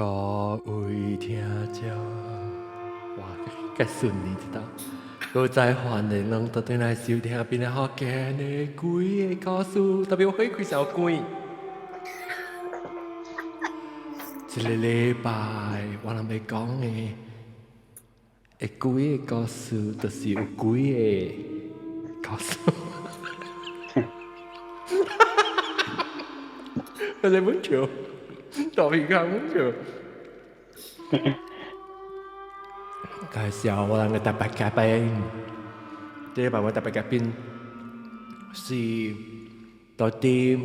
各位聽眾，哇，較順利一道。閣再歡迎攏倒轉來收聽邊个福建的鬼的故事，特別我開小鬼。這個禮拜我人欲講的，會鬼的故事，就是有鬼的故事。我在問笑，大皮康問笑。介紹我人的特別嘉賓，這禮拜我特別嘉賓是到底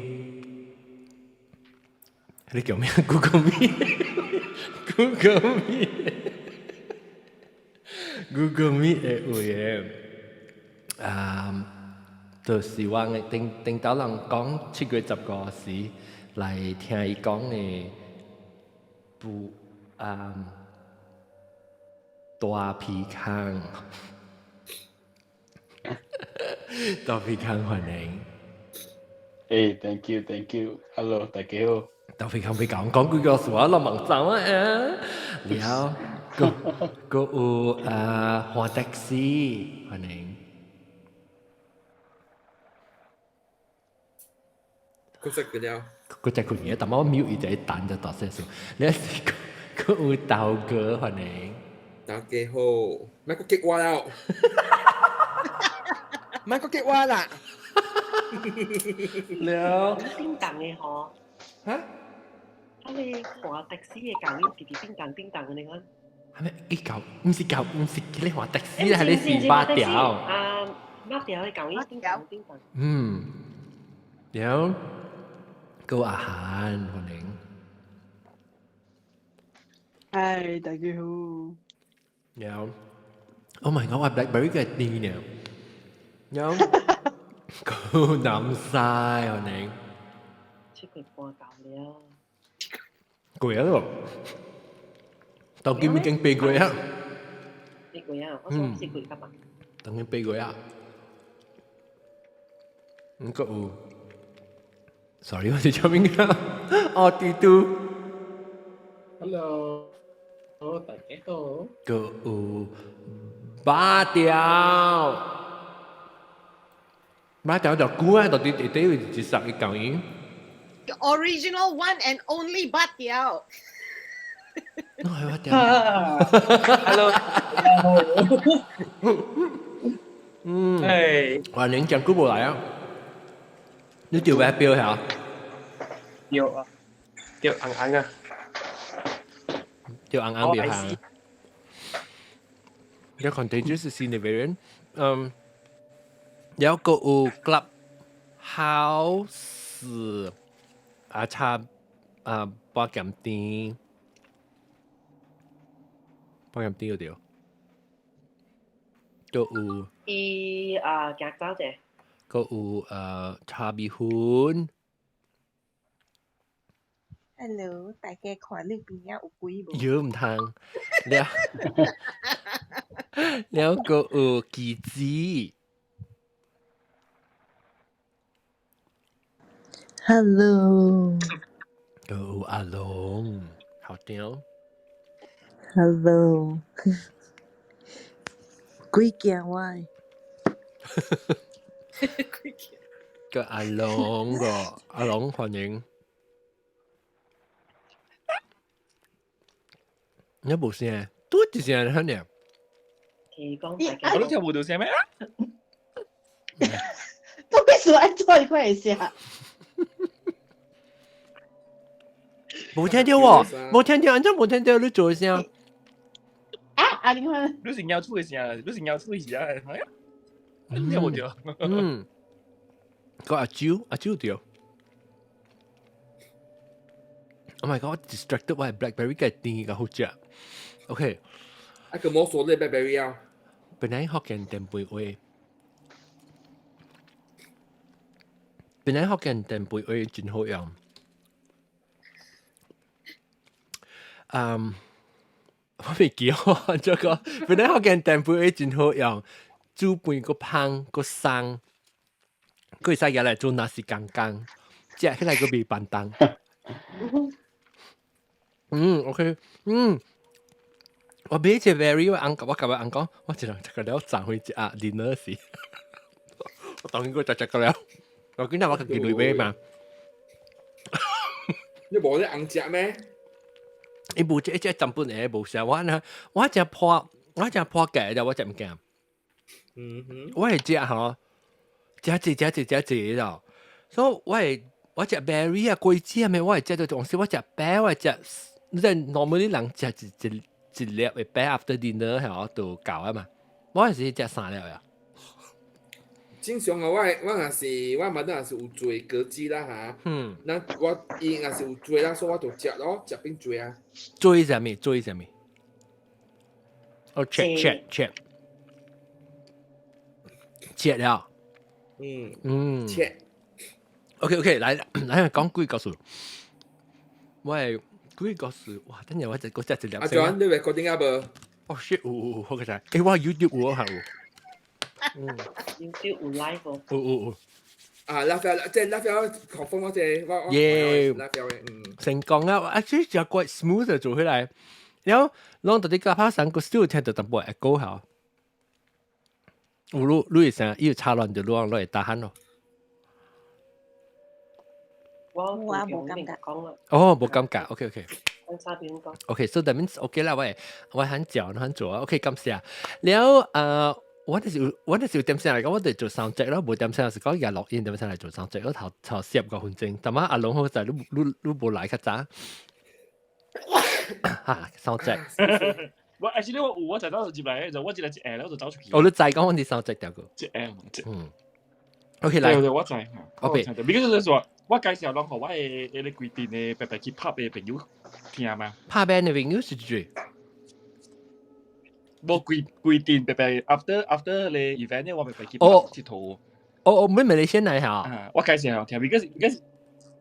你叫咩？Google Meet，Google Meet，Google Meet 的位的，啊，就是我的頂頂頭人講7月15時來聽伊講的不啊。大皮康，大皮康歡迎。誒，thank you，thank you，hello，大家好。大皮康欲講講幾個說話，落網站啊，然後閣閣有啊，黃的士歡迎。閣再佢了。閣再佢嘢，但我 mute 伊就等就大聲數。你是閣閣有豆哥歡迎。大家好，莫閣激我了，莫閣激我啦。了。叮當的吼。哈？啊你黃的士的共伊直直叮當叮當的你看。係咪？伊舊毋是舊，毋是你黃的士，係你是八條。啊，八條的共伊叮當叮當。嗯。了。閣阿韓歡迎。嗨，大家好。有，Oh my god！我 BlackBerry 嘅電呢？有，高南西歡迎。7月半到了。過啊咯，當今已經8月啊。8月啊，我想4月㗎嘛。當今8月啊。唔閣有，sorry，我是做咩㗎？哦，嘟嘟。 Hello。好，大家好。閣有八條，八條就久啊，到底底底位一十個舊音。 The original one and only 八條。我係八條。 Hello。嗯。係。哇，你講久無來啊？你調咩錶嚇？對啊，對紅紅啊。對紅紅錶嚇。有 contagious 是那邊，嗯，有個有 club house 啊，差啊，八減甜，八減甜有對，都有。伊啊，行走者。閣有茶米粉。 Hello，大家看你邊仔有鬼無？有毋通，了了閣有杞子。 Hello。閣有阿龍，好聽。 Hello。鬼驚我。鬼驚。個阿龍個阿龍歡迎。你無聲，拄一聲很爾。我都聽無到聲咩？都必須愛做一塊聲。無聽到喎，無聽到，按怎無聽到你做聲？啊，阿你看，你是鳥鼠的聲，你是鳥鼠的聲，哎呀，你聽無到？嗯，個阿蕉，阿蕉對。Oh my god！ distracted 我係 BlackBerry 嘅電個好食。OK。啊，個摩索你 BlackBerry 啊？本來福建電杯話，本來福建電杯話真好用。嗯，我未記我這個本來福建電杯話真好用，煮飯閣芳閣鬆，閣會使拿來做 nasi 剛剛，食起來閣袂笨重。嗯，OK，嗯，我買隻 berry，我翁我共我翁講，我一人食個了賺回一啊 dinner 時，我當然過食食個了，我今日我家己來買嘛。你無咧翁食咩？伊無這這成本的無啥，我呢，我食破，我食破價的，我食物件。我會食吼，食濟食濟食濟咯。所以我會我食 berry 啊，果子啊咩，我會食到東西，我食餅，我會食，你知 normally 人食一一一粒的餅 after dinner 係就夠啊嘛。我係是食三粒啊。正常啊，我我若是我嘛若是有做果子啦嚇。那我伊若是有做啦，所以我就食咯，食變做啊。做啥物？做啥物？哦，check check check 切了。切。 OK OK，來來講幾個故事。我係幾個故事，哇！等陣我就嗰隻一粒。阿 John，你 recording 啊無？哦 shit，有有有，好個仔。欸，我 YouTube 有啊，有。 YouTube 有 live 哦。有有有。啊，live 即係 live confirm 嗰隻，我我耶 live 嘅，嗯。成功啊！actually 就 quite smooth 做起來。然後，攏到啲架拍上個 still 聽到淡薄 echo 下。有你你會聲，伊有插亂就你往落會打鼾咯。我我無感覺。講啦。哦，無感覺，OK OK。講差邊講。 OK，so that means OK 啦，我我很嚼，很做啊。OK，感謝。了呃，我就是我就是有點聲嚟講，我哋做 sound check 咯，無點聲是講日錄音點聲嚟做 sound check 咯，頭頭10個分鐘。但係阿龍好在你你你無來較早。嚇，sound check。我 actually 我有我就到入來，就我一來一下，我就走出去。哦，你知講我啲 sound check 掉個。一下，嗯。OK，來。對對，我知。我別。 because 就是說，我介紹攏予我的迄個規定的白白去拍的朋友聽嘛。拍 band 的朋友是誰？無規規定白白 after after 咧 event 咧，我白白去拍佚佗。哦哦，唔係馬來西亞嚇。啊，我介紹聽，because because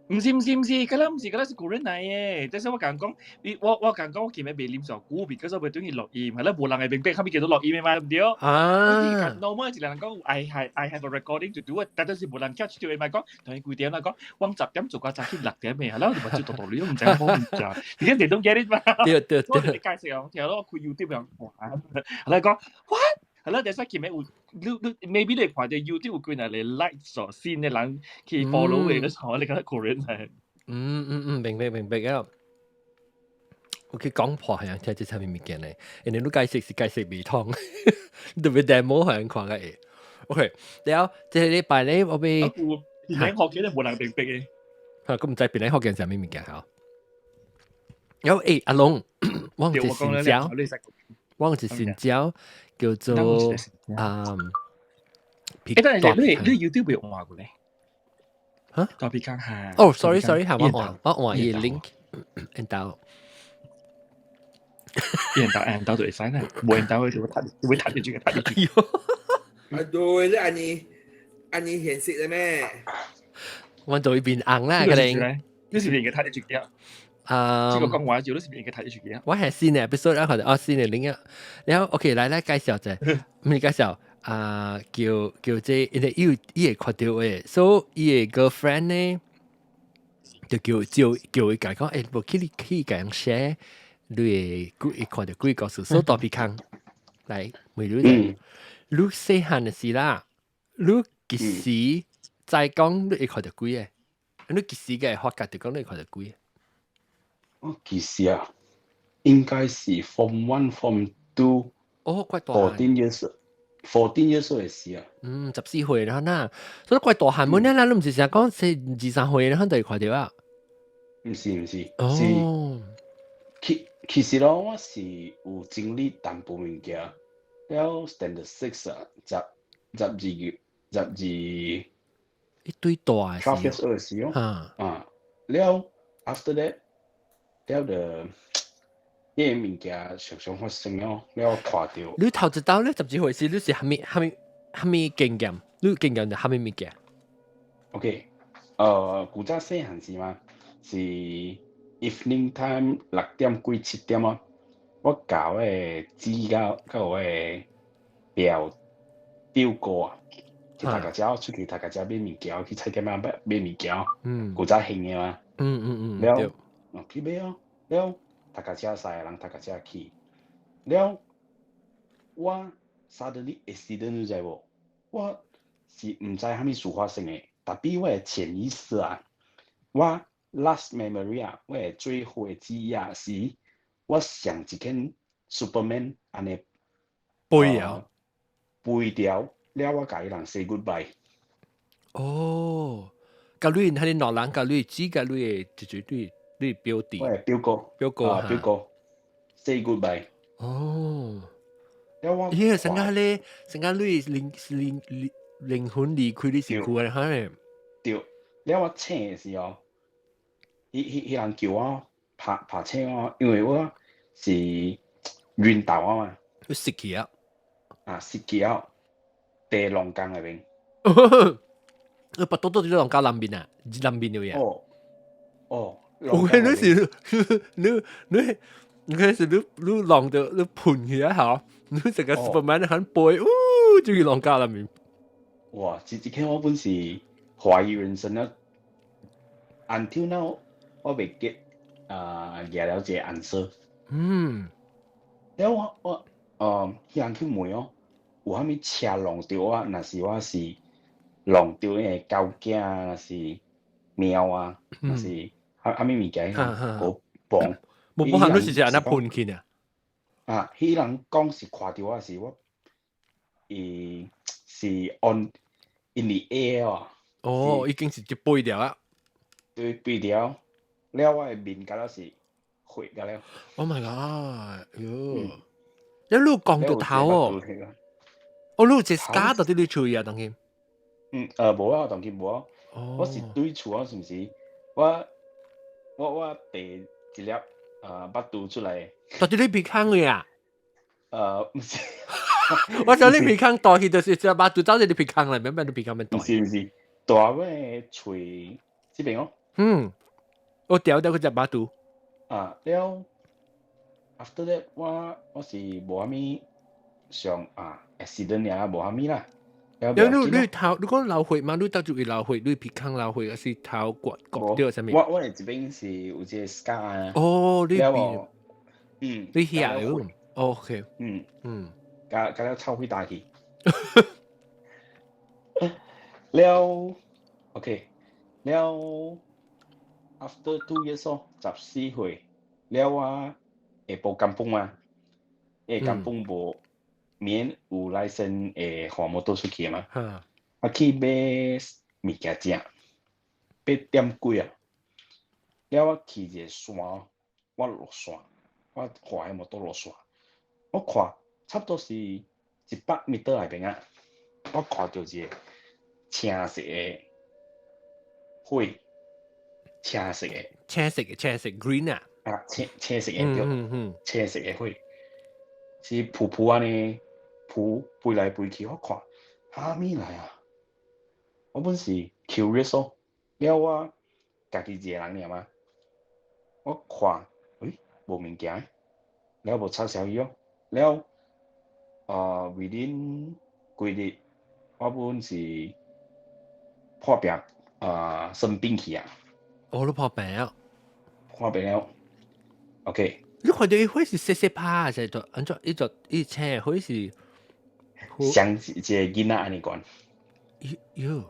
毋是毋是毋是，嗰啦毋是嗰啦是古人來的。但是我講講，你我我講講，我今日袂啉上久，because 我袂等於錄音，係啦，無人會明白，後面叫做錄音的嘛，對毋對？啊。 normal 一個人講，I have a recording to do，但是無人 catch 到，咪講同伊幾點啦？講我10點做到早起6點的，係啦，我就目睭大大，你都毋知我毋知，而家你都 get it 嘛？對對對。我就解釋哦，聽咯，開 YouTube 樣看，係啦講 what？係啦，但是今日有你你 maybe 你看到 YouTube 有幾人嚟 like 咗先的人去 follow 嘅，嗰時你覺得個人係？嗯嗯嗯，明白明白啊。我去講破係啊，聽這啥物物件咧？因為你解釋是解釋未通，特別 demo 係看個會。OK，了，這個禮拜咧，我欲有邊學嘅都無人明白嘅。嚇，咁毋知邊個學嘅啥物物件嚇？有欸，阿龍，我有一個新招，我有一個新招叫做啊。欸，等陣你你 YouTube 有換過咧？嚇？大皮康嚇。哦，sorry sorry，係我換我換伊 link，引導。引導引導就會使啦，無引導就會踢會踢住個踢住。啊對，你按呢按呢現實的咩？我就會變硬啦，佢哋。你是唔是應該睇住嘅？啊，這個講話就你是唔是應該睇住嘅？我係新的 episode 啊，哦新的另一，然後 OK 來來介紹者，唔是介紹啊，叫叫這因為伊伊會看到的，所以伊的 girlfriend 呢，就叫叫叫伊講，欸，無去你去共人 share，你會會看到幾個故事，所以大鼻康來問你，你細漢的時啦，你幾時再講你會看到鬼的？你幾時嘅發覺就講你會看到鬼？我其實啊，應該是 Form One、Form Two。哦，怪大漢。 14 years，14 years 的時啊。嗯，14歲啦，那所以怪大漢滿啦，你毋是成日講是二三歲，你肯定看到啊？毋是毋是，哦，是其其實咯，我是有經歷淡薄物件，了 Standard Six 啊，十十二十二一堆大 12 years old 時哦，啊，了 after that，了就呢個物件常常發生咯，了看到。你頭一道咧12歲時，你是蝦米蝦米蝦米經驗？你經驗就蝦米物件？OK，古早細漢時嘛，是 evening time 6點幾7點啊，我共我的姊佮佮我的表表哥啊，去大家遮出去大家遮買物件，去菜店仔買買物件。古早興的嘛。了，去買哦，了。讀甲車駛，人讀甲車去。了，我 suddenly accident 你知無？我是毋知啥物事發生的，tapi 我的潛意識啊，我 last memory 啊，我的最後的記憶啊，是我像一間 Superman 按呢飛啊，飛掉了，我共伊人 say goodbye。哦，佮你係你兩人佮你只佮你的就是你你表弟，我的表哥，表哥。啊，表哥 say goodbye。哦，了我咦，成個咧，成個你靈靈靈靈魂離開你身軀啊，哈？對，了我醒的時候，彼彼彼人叫我拍拍醒我，因為我是暈倒啊嘛。你死去啊？啊，死去啊，佇龍江內邊。你腹肚肚佇龍江南邊啊？南邊有影？哦，哦。我看你是你你，你看是你你浪到你噴起來吼，你成個 Superman 很背，嗚，就去龍江南邊。哇！這這天我本是懷疑人生啊，until now 我未 get 啊，舉了這個 answer。了我我呃，彼人去問哦，有啥物車弄著我？若是我是弄著彼个狗仔啊，若是貓啊，若是啥啥物物件，無磅。無無行，你是按呢噴去呢？啊，彼人講是看著我是我，伊是 on in the air 啊。哦，已經是一飛掉啊！對，飛掉，了我的面敢若是血甲了。 Oh my god！喲，你你講到頭哦，哦，你有一個 scar 佇你喙啊，當今。嗯，無啊，當今無啊。我是對厝啊，是毋是？我我我提一粒腹肚出來。到底你鼻孔的啊？毋是。我想你鼻孔大去，就是隻腹肚走佇你鼻孔內面，變你鼻孔面大。毋是毋是，大我的喙這邊哦。嗯，我掉掉佢隻腹肚。啊，了，after that 我我是無啥物上啊 accident 爾，無啥物啦。了你你頭，你講流血嘛？你到底會流血？你鼻孔流血，還是頭骨割掉啥物？我我的這邊是有這個 scar 啊。哦，你邊？嗯，你遐有？OK。共共了臭屁打去。了，OK，了，after 2 years 哦，14歲，了我下晡甘榜啊，下甘榜無免有 license 會駛摩托出去嘛，我去買物件食，8點幾啊，了我去一個山，我落山，我駛摩托落山，我看差不多是100米內邊啊，我看著一個青色的火，青色的，青色的青色 green 啊，啊青青色的對，青色的火，是噗噗按呢噗飛來飛去，我看啥物來啊？我本是 curious 哦，了我家己一個人爾嘛，我看，欸，無物件，了無插潲伊哦，了，within 幾日，我本是破病啊，生病去啊。哦，你破病啊？破病了，OK。你看著伊火是細細拍，是就按怎？伊就伊青火是像一個囡仔按呢款。喲，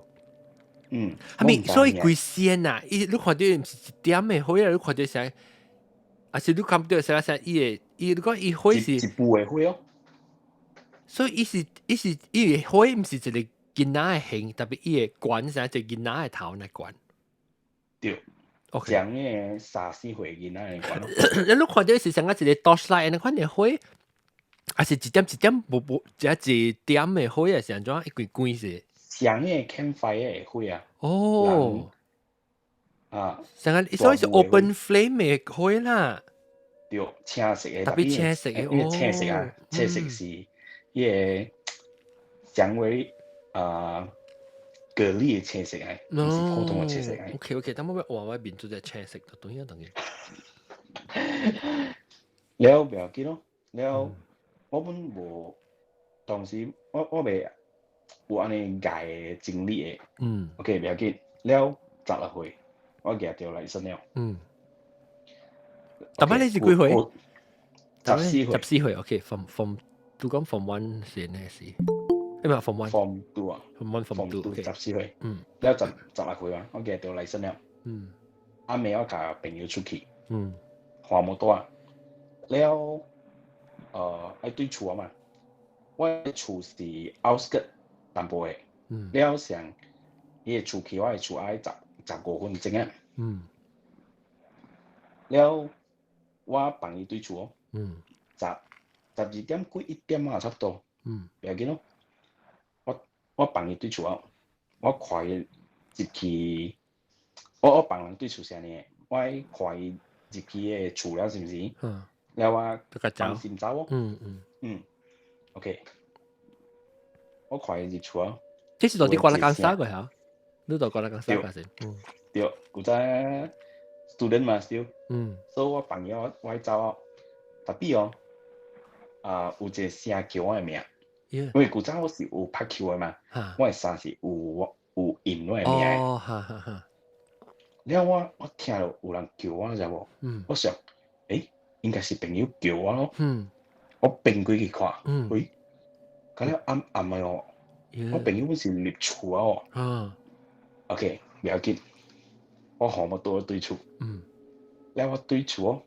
係咪？所以規線啊，伊你看著毋是一點的火啊，你看著啥？還是你感覺啥啥？伊的伊你講伊火是一部的火哦。所以伊是伊是伊的火，毋是一個囡仔的形，特別伊的懸啥一個囡仔的頭來懸。對。像個3、4歲囡仔的懸咯。你看著是像一個 torchlight 那款的火，還是一點一點無無一一點的火啊？是按怎？一規關是？像個 campfire 的火啊。哦。啊。像個所以是 open flame 的火啦。對，青色的，特別青色的，因為青色啊，青色是伊個像為啊蛤蜊的青色啊，毋是普通的青色啊。 OK OK，等我要換我面做隻青色，就等於等於。了袂要緊咯，了我本無當時我我袂有按呢𠢕的經歷的。OK，袂要緊，了16歲，我舉著 license 了。逐擺你是幾歲？ 14歲。 14歲，OK，form 都講 form one 先呢是，因為 form one。 Form two 啊。 Form one form two。 14歲。了十六歲啊，我記得到 license 了。暗暝我共朋友出去。橫摩托啊，了，愛對厝啊嘛，我的厝是 outskirt 淡薄的。了上伊的厝去我的厝愛15分鐘啊。了，我放伊對厝哦。12點幾1點啊，差不多。不要緊咯。我放伊對厝啊，我看伊入去，我放人對厝啥呢？我愛看伊入去的厝了，是毋是？了我放心走哦。嗯，OK。我看伊入厝啊。這是到底過來講啥個嚇？你到過來講啥個先？對，古早 student 嘛，still。所以我放伊我走啊，tapi 哦，啊有一個聲叫我的名。因為古早我是有拍球的嘛，我的衫是有印我的名的。哦，哈哈哈。了我聽到有人叫我，知無？我想，應該是朋友叫我咯。我變過去看，喂，敢了暗暗的哦。我朋友本是入厝啊哦。OK，不要緊，我項目倒對厝。了我對厝哦，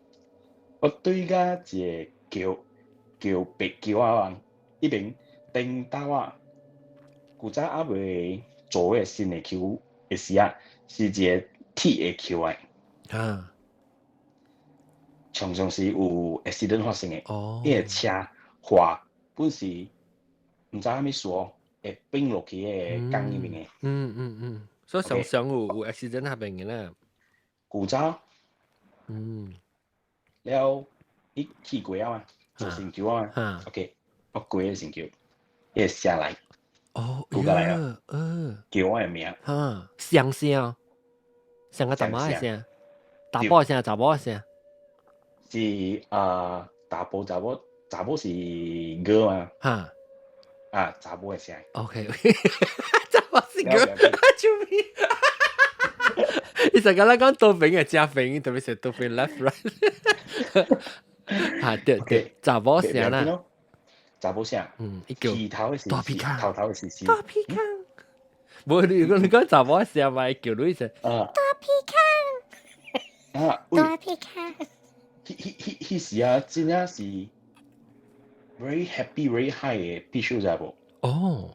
我對甲一個叫白橋仔人，彼邊頂兜啊，古早猶未做個新的橋的時啊，是一個鐵的橋來。常常是有 accident 發生的。伊個車滑本是毋知啥物事哦，會變落去個江裡面的。嗯嗯嗯，所以常常有 accident 那邊的啦。古早。了，伊去過啊嘛，做新橋啊嘛。OK，我過個新橋，伊會聲來。過來啊。叫我的名。哈，聲聲，像個查某的聲，查某聲，查某聲。是啊，查甫查某，查某是歌嘛？啊，查某的聲。 OK OK，查某是歌，救命！你成日咧講多邊嘅加邊，特別是多邊 left right。啊，對對，查某聲啦。查某聲。一叫。起頭的是大皮卡，頭頭的是是。大皮卡。無你講你講查某聲嘛，叫你聲。大皮卡。啊，大皮卡。彼時啊，真正是 very happy very high 的必須知無？哦，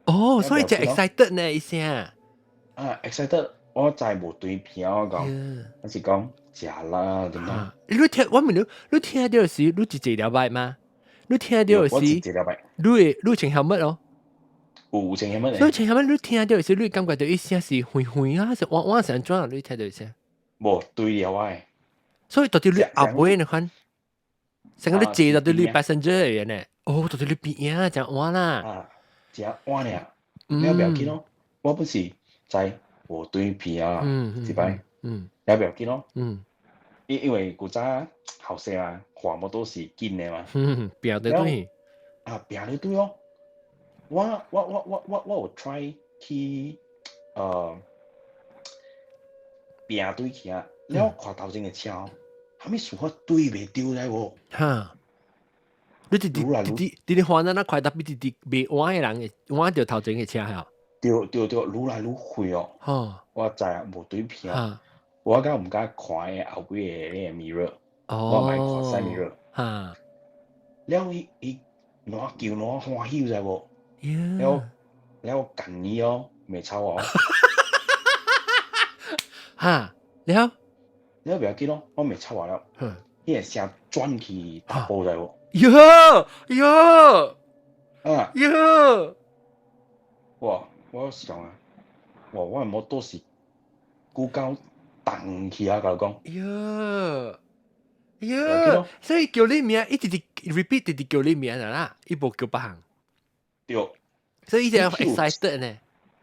哦，所以就 excited 呢，一聲。啊，excited，我知無對片，我講，我是講食啦，點樣？你聽，我問你，你聽到時，你是坐了擺嗎？你聽到時，你會你穿蝦物哦？有穿蝦物？所以穿蝦物，你聽到時，你感覺到一聲是遠遠啊，是往往是按怎？你聽到一聲？無對了我。所以到底你後尾那款，成個你坐到對你 passenger 的呢？哦，到底你邊啊，真換啦。啊，真換了，你不要緊咯。我本是在無對片啊，一擺，也不要緊咯。因為古早後生啊，看摩都是緊的嘛。拼對對。啊，拼對對哦。我有 try 去拼對去啊，了看頭前的車，啥物事我對袂著來無？哈！你直直直直直直換那快，特別直直袂彎的人會彎著頭前的車嚇。對對對，愈來愈快哦。我知啊，無對片。我敢毋敢看伊後尾的彼個 mirror，我毋愛看 side mirror。了伊伊爛叫爛歡喜知無？了了我幹伊哦，袂吵哦。哈，了了不要緊咯，我袂吵話了。彼個聲轉去查埔知無？喲喲啊喲！哇！我想啊，哇！我的摩托是久到動起啊，共你講。喲喲，所以叫你名，一直直 repeat 直直叫你名啦，伊無叫別項。對。所以伊就 excited 呢。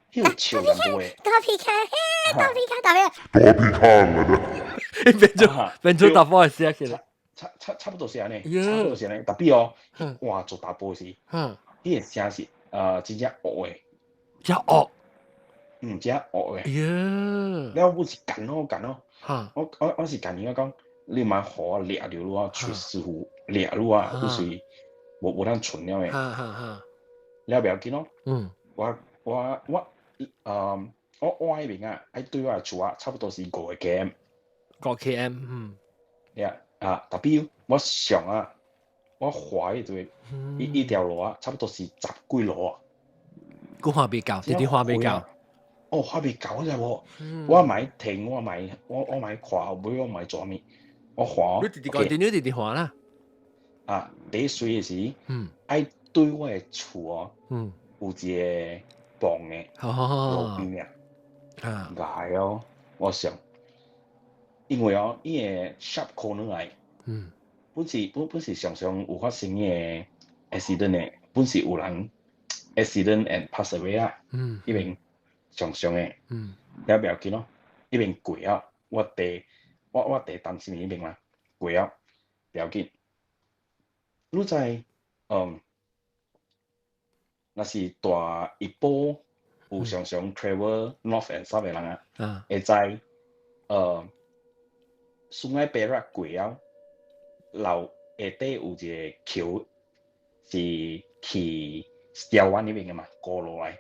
彼有笑人無會。大皮卡，嘿，大皮卡，大咩？大皮卡啊！變做查埔的聲起來。差不多是按呢，差不多是按呢。特別哦，哇，做查埔時，彼個聲是真正惡的。真惡。嗯，真惡的。喲。了我是幹咯幹咯。我是幹伊我講，你莫予我掠著你啊，喙師傅掠你啊，有時無無通存了的。哈哈哈。了不要緊咯。我我我我彼邊啊，愛對我的厝啊，差不多是5個 km。5 km，嗯。呀啊，特別我上啊，我滑彼個一條路啊，差不多是十幾路啊。閣看袂到，直直看袂到。哦，看袂到知無？我莫停，我莫我我莫看後尾，我莫做啥物，我看。你直直講，你直直看啦。啊，第一水的時，愛對我的厝哦，有一個磅的路邊啊，來哦，我想，因為哦，伊個 sharp corner 來，本是常常有發生的 accident 的，本是有人 accident and pass away 啊，彼邊常常的，了不要緊咯，彼邊過啊，我第擔心彼邊嘛，過啊，不要緊。你知，若是蹛怡保有常常 travel north and south 的人啊，會知，Sungai Perak 過了，樓下底有一個橋是去 Sitiawan 彼邊的嘛，過落來。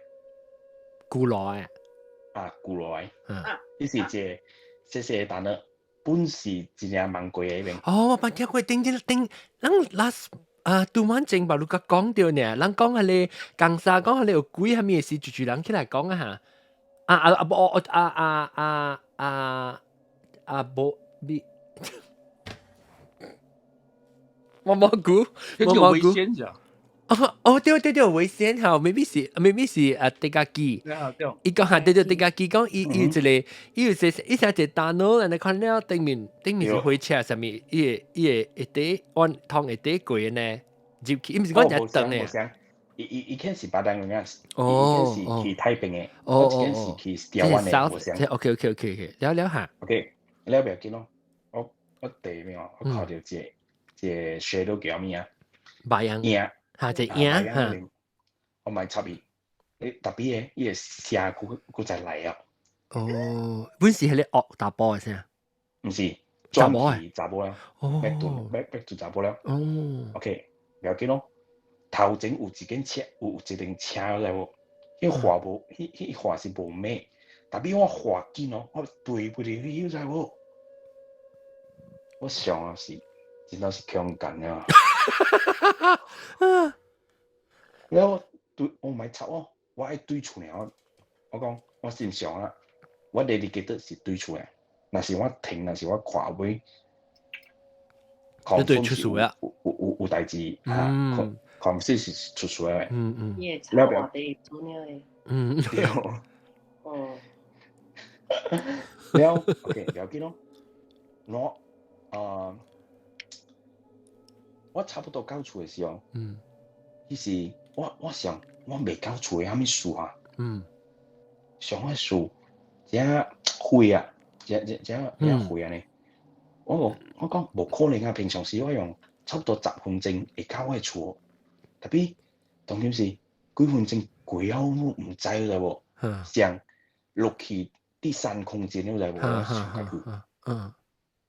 過落來。啊，過落來。彼是一個細細的單本是真正茫過的彼邊。哦，我捌聽過頂頂頂，咱 last 啊，拄晚前吧，你甲講著呢，人講彼個江沙講彼個有鬼啥物的事，就人起來講啊哈。啊啊啊無啊啊啊啊啊無你，我無估，我無危險咋？哦哦對對對，危險吼，maybe 是啊，迪加基，伊講下對對迪加基講，伊伊一個，伊有說伊寫一個大腦，人哋看了頂面是火車啥物，伊會會底往通會底過呢，入去，伊毋是講一長的。伊伊間是巴丹人啊，伊間是去太平的，我這間是去台灣的，無相。 OK，了了下。 OK，了不要緊咯，我第面我看著一個一個 shadow 叫咩啊？白影。影。嚇，隻影嚇。我莫插伊，你特別的，伊個聲閣閣再來啊。哦，本是彼个惡查埔的聲。毋是，查某的。查某啦。哦。 back to back to 查某了。哦。 OK，不要緊咯。頭前有一間車，有一輛車來無？彼畫無，彼彼畫是無咩，特別我畫緊哦，我對不入去，你知無？我想啊是，真正是恐緊啊！了對，我莫插哦，我愛對厝爾，我講我正常啊，我第日記得是對厝的，若是我停，若是我看尾，你對出事啊？有有有有代誌啊？控制是出事的。伊會插我哋做了的。對。哦。了，OK，不要緊咯。我，我差不多到厝的時候，彼時我想我未到厝的啥物事啊？想我事，這火啊，這這這這火啊呢？我無我講無可能啊！平常時我用差不多10分鐘會到我的厝，特別當今是幾分鐘過了，我毋知了無？像落去第三空間了知無？我想家去。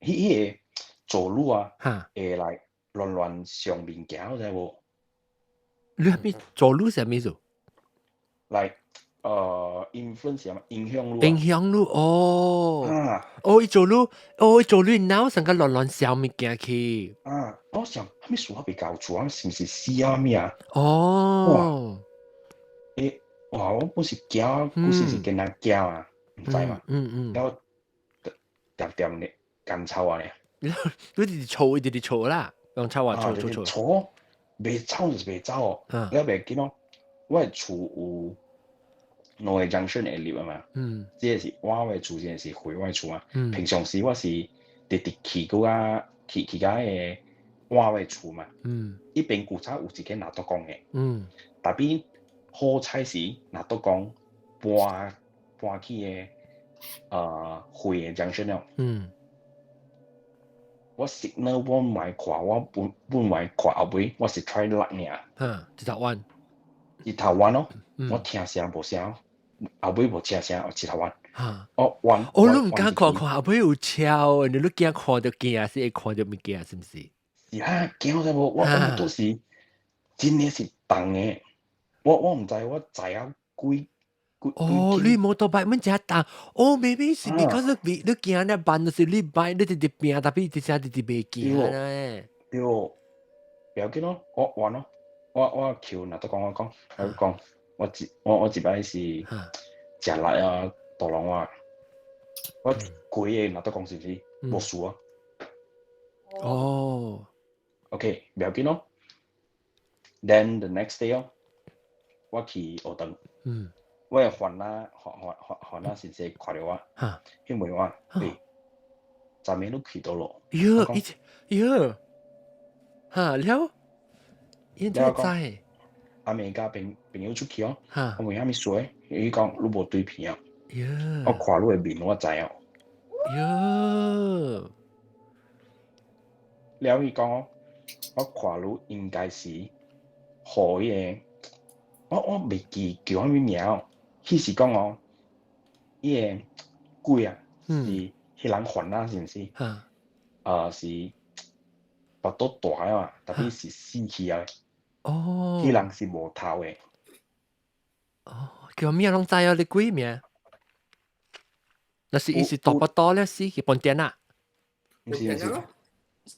彼個走路啊，會來亂亂上面行，知無？你啥物走路是啥物意思？來，influence 影響你。影響你哦。哦，伊走路，哦，伊走路腦成個亂亂想物件去。啊，我想，啥物事我未到厝啊？是毋是死啊物啊？哦。欸，哇！我本是驚，古時是囡仔驚啊，毋知嘛。然後恬恬咧，乾臭啊咧。你直直嘈，一直直嘈啦，用臭話嘈嘈嘈。嘈，袂走就是袂走哦。了袂緊咯，我的厝有兩個 junction 會入啊嘛。這個是我的厝，這個是回我的厝啊。平常時我是直直去到啊，去去到彼個我的厝嘛。彼邊古早有一間拿督公的。特別好彩是拿督公搬搬去的，回的 junction 了。我 signal 我毋愛看，我本本來看後尾，我是 try 落爾。嗯，一頭彎。一頭彎咯，我聽聲無聲，後尾無車聲，一頭彎。嚇！我彎。哦，你毋敢看看後尾有超，你驚看著驚，是會看著物件，是毋是？是啊，驚啥無？我都是真的是重的。我毋知我載了幾幾。哦，你摩托車免遮重，哦，maybe 是 because 你驚咧慢，就是你擺你直直拼，特別直直直直袂驚咧。對，不要緊咯，我玩咯，我求若都講我講，我講我一我我一擺是食力啊，大龍我，我規個若都講是毋是無事啊？哦，OK，不要緊咯。Then the next day 哦，我去學堂，我的番仔番番番番仔先生看著我，彼問我，欸，昨暝你去佗落？喲，伊喲，哈了，伊怎知？阿暝佮朋友出去哦，我問啥物事？伊講你無對片啊，我看你的面我知哦。喲，了伊講哦，我看你應該是予彼個，我袂記叫啥物名哦。彼是講哦，伊個鬼啊，是彼人煩惱是毋是？是腹肚大的嘛，特別是死去啊。哦。彼人是無頭的。哦，叫咩攏知啊？你鬼名？那是伊是大腹肚咧死去半點啊？毋是毋是，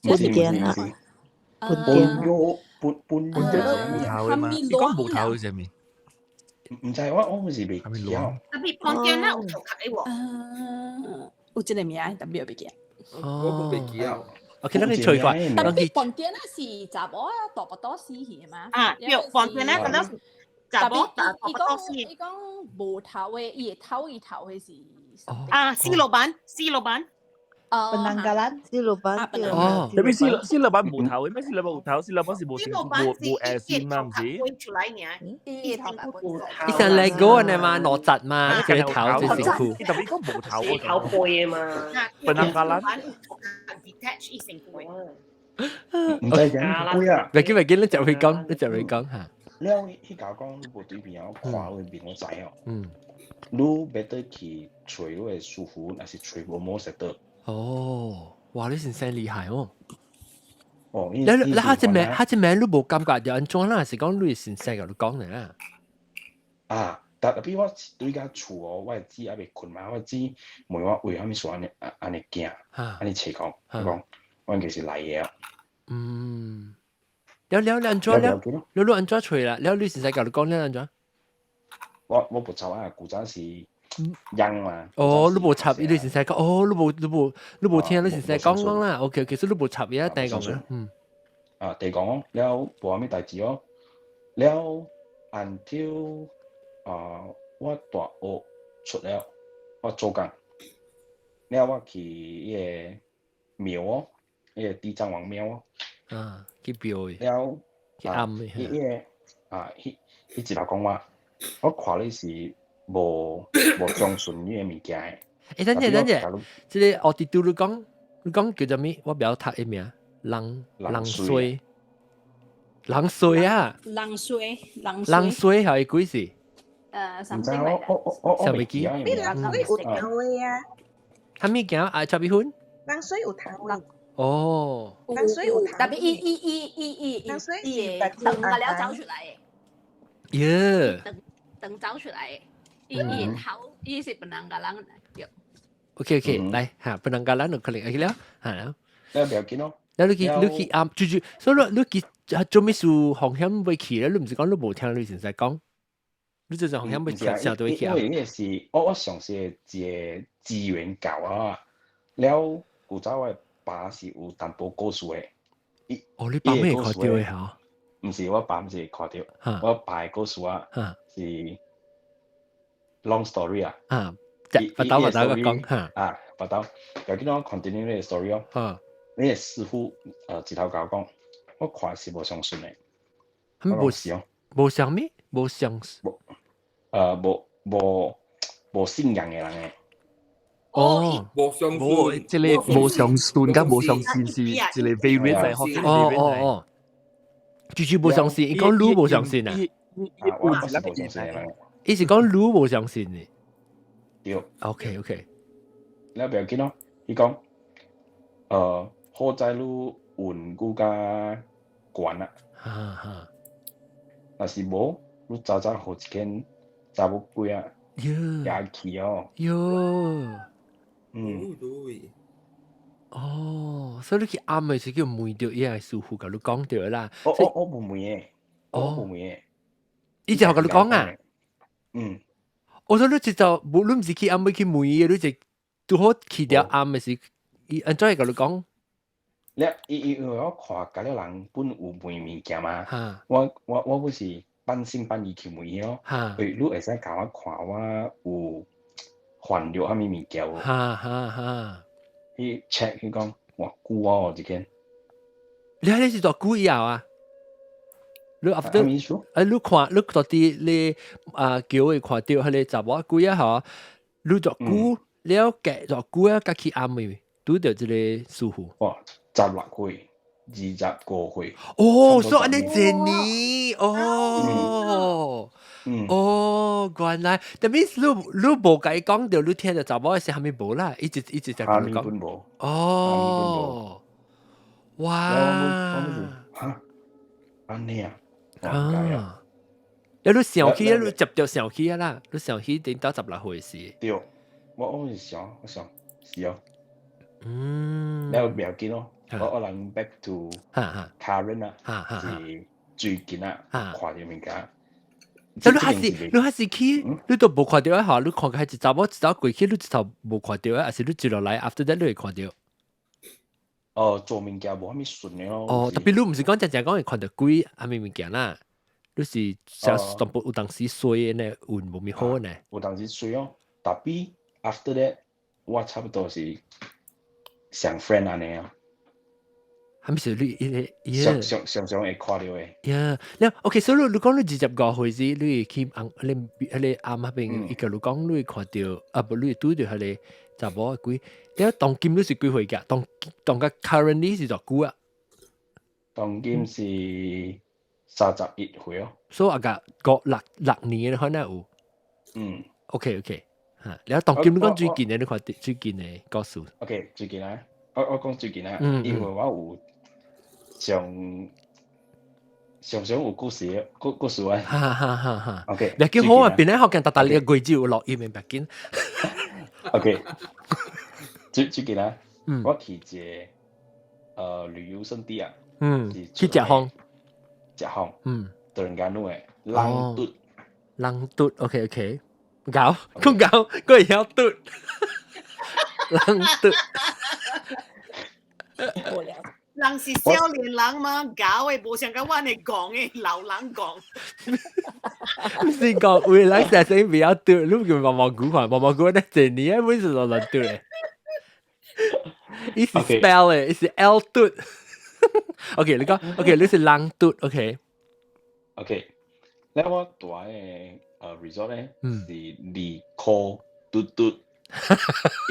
半點啊？半點。半半半點無頭的嘛？你講無頭是啥物？毋知我毋是袂記哦。特別半點啊有頭殼的喎。有這個名，特別袂記。我袂記啊。 OK，咱去吹過。特別半點啊是查某啊大腹肚死去的嘛？啊，對，半點啊，可能是查某大腹肚死。伊講無頭的，伊的頭伊頭的是。啊，四老闆，四老闆。 Penanggalan，四老闆。哦，特別四老闆無頭的咩？四老闆有頭，四老闆是無無無下線嘛？毋是？出來爾。伊頭無頭。伊像 Lego 呢嘛，哪吒嘛，一個頭就辛苦。伊特別講無頭，頭背的嘛。 Penanggalan。 detach 伊身軀。毋知影鬼啊！袂記袂記，你就會講，你就會講嚇。了，彼甲我講你無對面，我看你面我知哦。你 better 去揣你的師傅，抑是揣無毛石的。哦，哇！你先生厲害哦。哦，你你下一名下一名你無感覺就按怎啦？是講你先生共你講呢？啊，但特別我對間厝哦，我的姊猶未睏嘛，我姊問我為啥物事按呢按呢驚，按呢揣講，我講我應該是來的啊。嗯，了了了按怎了？了你按怎揣啦？了你先生共你講了按怎？我無插啊，古早是樣嘛。哦，你無插，你先生講，哦，你無聽，你先生講講啦。OK，其實你無插伊啊，第講啦。嗯。啊，第講哦，了無啥物代誌哦，了 until 啊，我大學出了，我做工，了我去彼個廟哦，彼個地藏王廟哦。啊，去廟的。了，去暗的。彼個啊，彼彼一頭講我，我看你是無相信呢個物件的。欸，等陣等陣，這個奧迪都你講叫做咩？我袂曉讀伊名，人人衰，人衰啊！人衰，人人衰係幾時？唔知我上未記。你人衰有頭的啊？啥物件啊？茶米粉？人衰有頭的。哦。人衰有頭。特別伊伊伊伊伊人衰伊會長個了走出來的。耶！長長走出來的，伊伊頭伊是 penanggalan 對。 OK OK，來嚇，penanggalan 就可能 OK 了，嚇。你不要緊咯。你去你去啊，住住，所以你去做咩事風險未去咧？你毋是講你無聽你先生講，你就是風險未去，啥都會去啊。因為呢個是我上次一個資源教啊，了古早我爸是有淡薄故事的。哦，你爸咩看著的嚇？毋是，我爸毋是看著，我爸的故事啊，是 long story 啊。啊，把刀把刀個講嚇。啊，把刀，有見我 continue 呢個 story 哦。你個師傅一頭共我講，我看是無相信的。無是哦，無相咩？無相無，無信仰的人的。哦，無相信，這個無相信佮無相信是一個 variant 嚟，學哦哦哦，就是無相信，伊講你無相信啊？我是無相信的人。伊是講你無相信的。對。 OK。了不要緊咯，伊講，好在你運閣較懸啊，哈哈。若是無，你早早予一間查某鬼啊，也去哦。喲。對。哦，所以你去暗的時叫問著伊個師傅共你講著啦。我無問的，我無問的。伊就共你講啊？嗯。我說你直就無，你毋是去暗去問伊，你就拄好去著暗的時，伊按怎會共你講？了，伊因為我看共了人本有問物件嘛，我本是半信半疑去問伊咯。喂，你會使共我看我有犯著啥物物件無？哈哈哈。伊 check 伊講，哇，久哦，這間。你彼是多久以後啊？你 after 啊，你看你到底你啊叫伊看著彼個查某鬼啊吼，你多久了隔多久啊？才去暗暝拄著這個師傅。哇，16歲，25歲。哦，所以按呢一年哦，哦，原來，that means 你無共伊講著，你聽著查某是啥物無啦？一直一直在共你講。哦，哇！哈，按呢啊？啊！你想起，你接著想起啊啦，你想起頂到16歲時。對，我是想，我想是哦。了不要緊咯，我人 back to current 啊，是最近啊，看著物件。就你還是去，你都無看著啊？吼，你看個一查某一走過去，你一頭無看著啊？還是你接落來 after that 你會看著？哦，做物件無啥物順的咯。哦，特別你毋是講正正講會看著鬼啥物物件啦？你是成淡薄有當時衰的呢，運無咪好呢？有當時衰哦，tapi after that 我差不多是像 friend 按呢啊。係咪是你伊個？常常常常會看著的。呀，了 OK，所以你講你25歲時，你去翁彼個庵彼邊，伊共你講你會看著，啊無你會拄著彼個查某鬼。了當今你是幾歲㗎？當當個 currently 是多久啊？當今是31歲哦。所以啊個五六年可能有。嗯。 OK，嚇，了當今你講最近的，你看最近的故事。 OK，最近啊，我講最近啊，因為我有上常常有故事故事啊。哈哈哈哈。 OK，別緊好啊，邊咧學緊達達你個句子有錄音的，別緊。 OK，最近啊，我去一個旅遊勝地啊，去食風，食風，突然間的浪嘟，浪嘟，OK，搞，講搞，佢會曉嘟，浪嘟。人是少年人嗎？搞的無像佮阮的講的老人講。毋是講有人成聲比較嘟，你叫毛毛菇看，毛毛菇咧一年啊，每次都亂嘟的。伊是 spell 的，伊是 L 嘟。OK，你講，OK，你是浪嘟，OK。 OK，咧我蹛的resort 咧是二箍嘟嘟，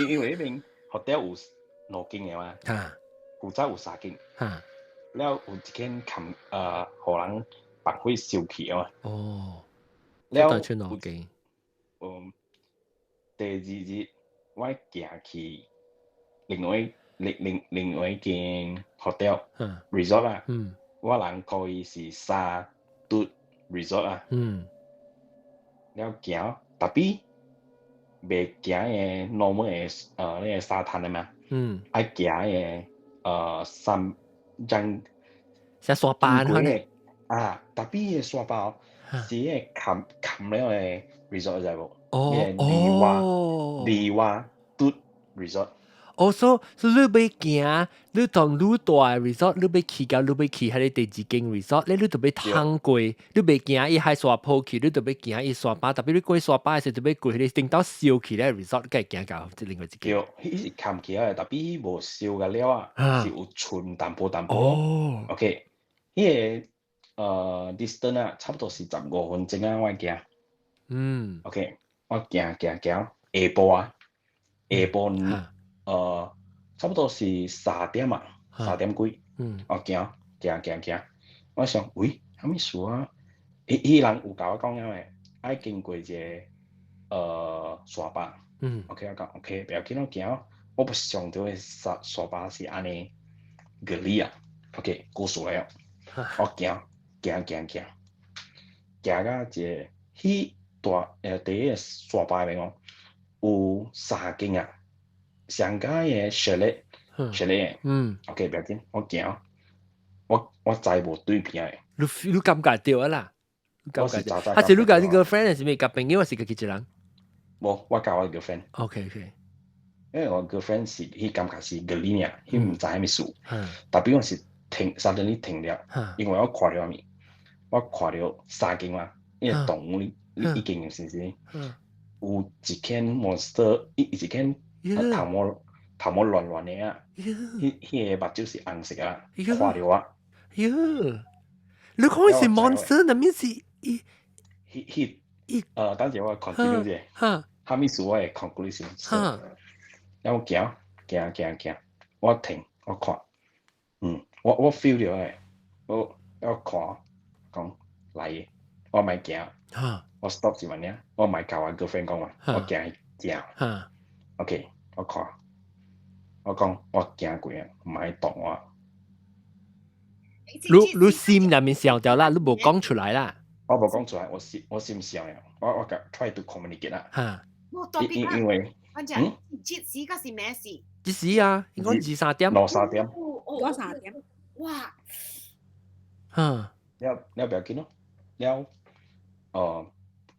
因為彼邊 hotel 有兩間的嘛，古早有三間，了有一間冚予人放火燒去啊嘛。哦，了出兩間。第二日我行去另外一間 hotel resort 啊，我人講伊是三嘟 resort 啊，了行，tapi 袂行的 normal 的那個沙灘的嘛，愛行的山將像沙巴可能啊，tapi 个沙巴是彼個冚冚了的 resort 知無？哦，麗華嘟 resort。哦，所以你欲行，你當愈蹛的 resort，你欲去到你欲去彼个第二間 resort，你就欲通過，你袂行伊海沙坡去，你就欲行伊沙巴，特別你過沙巴的時，就欲過彼個頂到燒起來 resort，才會行到這另外一間。對，彼是冚起來，tapi 無燒甲了啊，是有剩淡薄淡薄。哦，OK，彼個distance 啊，差不多是15分鐘啊，我行。OK，我行行行，下晡啊，下晡。差不多是3點啊，3點幾。我行行行行，我想，喂，啥物事啊？彼人有共我講了的，愛經過一個山壩。OK，我講 OK，不要緊，我行。我無想著的山山壩是按呢個理啊。OK，故事來了。我行行行行，行到一个彼大佇彼個山壩內面哦，有三間啊，上間的 chalet chalet OK，不要緊，我行，我知無對邊的。你感覺著啊啦？我是早早。還是你佮你 girlfriend 還是咩？佮朋友還是家己一人？無，我佮我 girlfriend。 OK。因為我 girlfriend 是彼感覺是個理爾，彼毋知啥物事。特別我是停，suddenly 停了，因為我看著啥物，我看著三間嘛，因為動物已經是是，有一間 monster，一間頭毛頭毛亂亂的啊，彼个目睭是紅色啊，看著我。喲，你講是 monster，那面是伊？彼彼，等陣我 continue 者，啥物事我會 conclusion。然後行行行行，我停我看，我 feel 著的，我看講來，我莫行，我 stop 一下爾，我莫共我 girlfriend 講話，我行行，OK，我看，我講我行過啊，莫動我。你心內面想著啦，你無講出來啦。我無講出來，我心想了，我共 try to communicate 啦。因為。嗯，這時個是咩事？這時啊，應該二三點。兩三點。兩三點。哇！了了不要緊咯，了，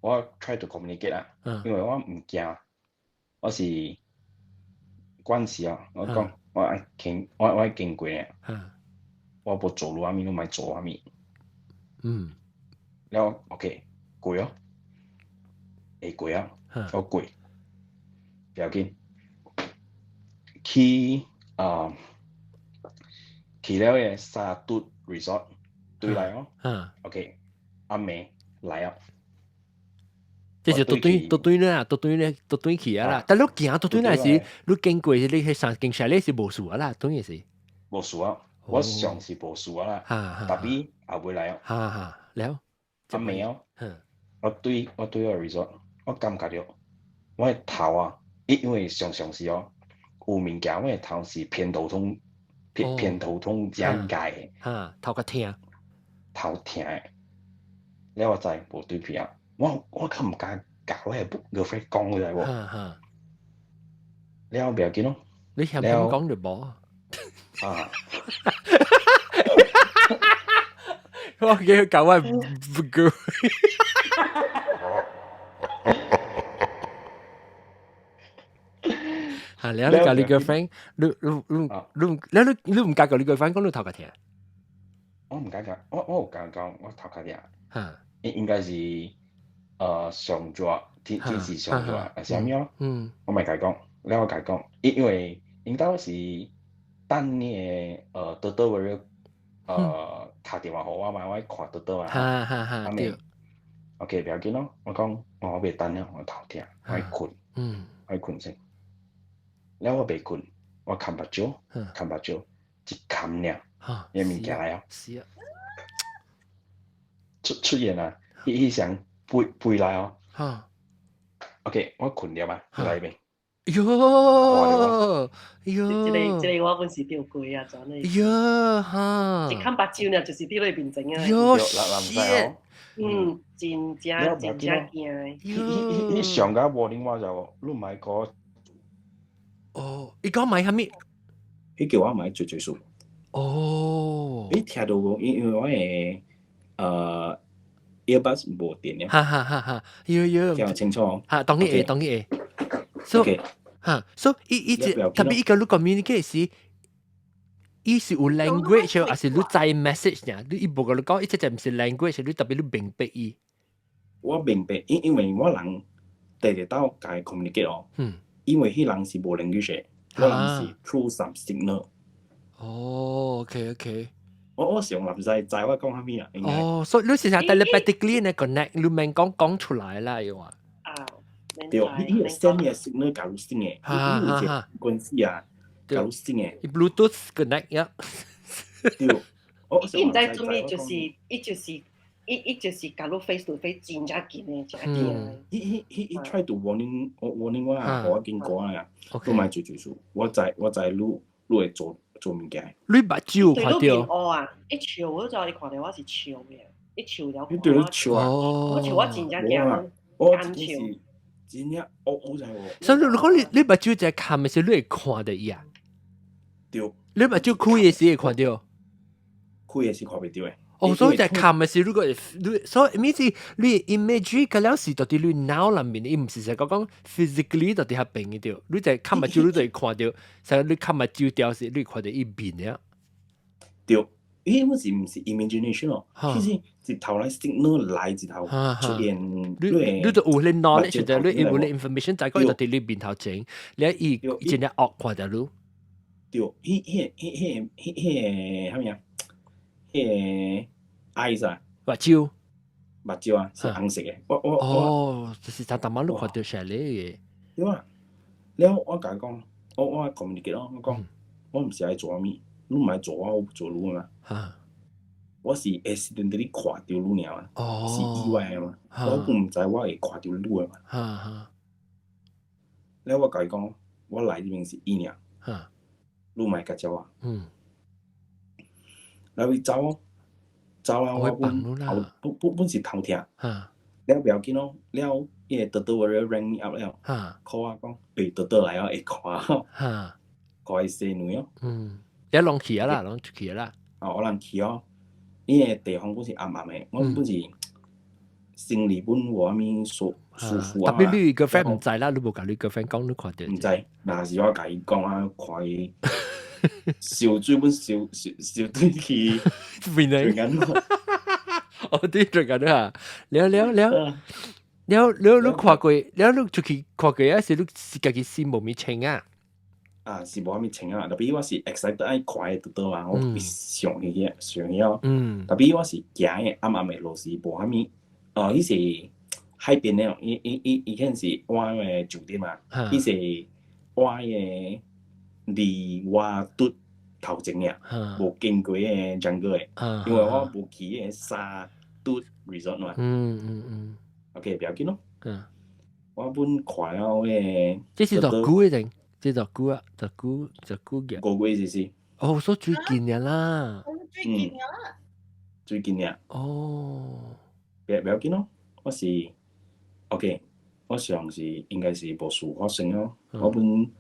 我 try to communicate 啦，因為我毋驚，我是慣勢啊，我講我愛經我愛經過啊，我無做路啥物，攏莫做啥物。了 OK 過哦，會過啊，我過。不要緊，去啊，去了个沙都 resort 對來哦。OK，暗暝來啊。這是倒轉咧，倒轉咧，倒轉去啊啦。但你行倒轉那時，你經過你彼三間下咧是無事啊啦，當然是。無事啊，我上是無事啊啦，特別後尾來哦。哈哈，了。暗暝哦，我對個 resort，我感覺著我的頭啊。因為常常是哦，有物件我的頭是偏頭痛，偏頭痛這解的，哈，頭較疼，頭疼的，了我知無對皮啊，我較毋敢共我的 girlfriend 講出來無，了不要緊咯，你嫌佢講就無啊，我叫佢教我 girl。嚇！你共你 girlfriend，你毋敢共你 girlfriend 講你頭殼疼？我毋敢講，我有共講我頭殼疼。嚇！應該是上熱，天氣上熱，還是啥物咯？我咪共伊講，了我共伊講，因為𪜶兜是等你的倒位敲電話予我嘛，我愛看倒倒啊。哈哈哈，對。 OK，不要緊咯，我講我袂等了，我頭疼，我愛睏，我愛睏先。了我袂睏，我含目睭，含目睭，一含爾，彼物件來啊，出現啊，彼聲飛來哦。OK，我睏著嘛，來邊。喲，喲，這個我本是著過啊，真的。喲哈！一崁目睭爾，就是佇咧面前啊。喲，shit！真正真正驚的。彼上個無另外就，你莫講。哦，伊講買啥物？彼叫我莫做做事。哦。伊聽著無？因為我的earbuds 無電了。哈哈哈哈！喲喲。聽清楚。哈，當然會，當然會。So，哈，so 伊伊這特別伊共你 communicate 時，伊是有 language 還是你知 message 爾？你伊無共你講，伊這隻毋是 language，你特別你明白伊。我明白，因為我人直直鬥共伊 communicate 哦。因為彼人是無 language，我人是 through some signal。哦，OK。我上毋知知我講啥物啊？應該。哦，所以你是啥 telepathically 呢 connect，你免講講出來啦，又話。啊。對，伊會 send 個 signal 共你先的，伊有一個關係啊，共你先的。 Bluetooth connect 呀。對。伊毋知做咩，就是伊就是伊就是共你 face to face 真正近的，真近的。伊 try to warning 我啊，予我經過啊，你莫做做事，我知你會做物件。你目睭看著？對啊，伊笑我就伊看著我是笑的，伊笑了。你對你笑啊？我笑我真正驚，我真是真正惡惡在喎。所以如果你目睭在看的時，你會看著伊啊？對。你目睭開的時會看著？開的時看袂著的。哦，所以在看的時，如果你所以意思你 imagery 個了是到佇你腦內面，伊毋是講 physically 到佇遐變的著。你在看目睭，你就會看著，所以你看目睭掉時，你看著伊面了。對，伊本是毋是 imagination 哦？其實一頭來 signal 來一頭出現，你就有恁 knowledge 就你有恁 information 在講就佇你面頭前，你伊真正惡看著你。對，彼個啥物啊？彼個 eyes 啊，目睭，目睭啊，是紅色的。我哦，就是在淡薄你看著上咧嘅。對啊，了我共伊講，我 communicate 咯，我講我毋是愛做啥物，你毋愛做我，我做你嘛。我是 accidentally 看著你爾嘛，是意外的嘛，我毋知我會看著你的嘛。了我共伊講，我來這邊是伊爾，你莫共招我。了伊走，走啊！我本頭本本是頭痛，了不要緊咯，了伊個倒倒我 rang me up 了，call 我講，欸，倒倒來哦，會看，看伊生女哦。嗯，一攏去啊啦，攏出去啦。哦，我人去哦，伊個地方本是暗暗的，我本是心裡本無啥物舒服啊。特別你 girlfriend 毋知啦，你無共你 girlfriend 講你看著。毋知，若是我共伊講啊，看伊。燒水本燒燒燒對去邊嚟？哦，對，最近啊，了了了了了，你看過，了你出去看過啊？是你是家己心無物清啊？啊，是無啥物清啊，特別我是 excited 愛看的拄倒啊，我特別想起想起哦。特別我是行的暗暗的路是無啥物，哦，彼是海邊的，伊以前是我的酒店嘛，彼是我的。離我拄頭前爾，無經過個 jungle 的，因為我無去個沙拄 resort 嘛。OK，不要緊咯。我本看了個。這是多久的定？這多久啊？多久？多久嘅？5個月就是。哦，所以最近嘅啦。最近啦。最近嘅。哦。不要緊咯，我是 OK，我上是應該是無事發生咯。我本。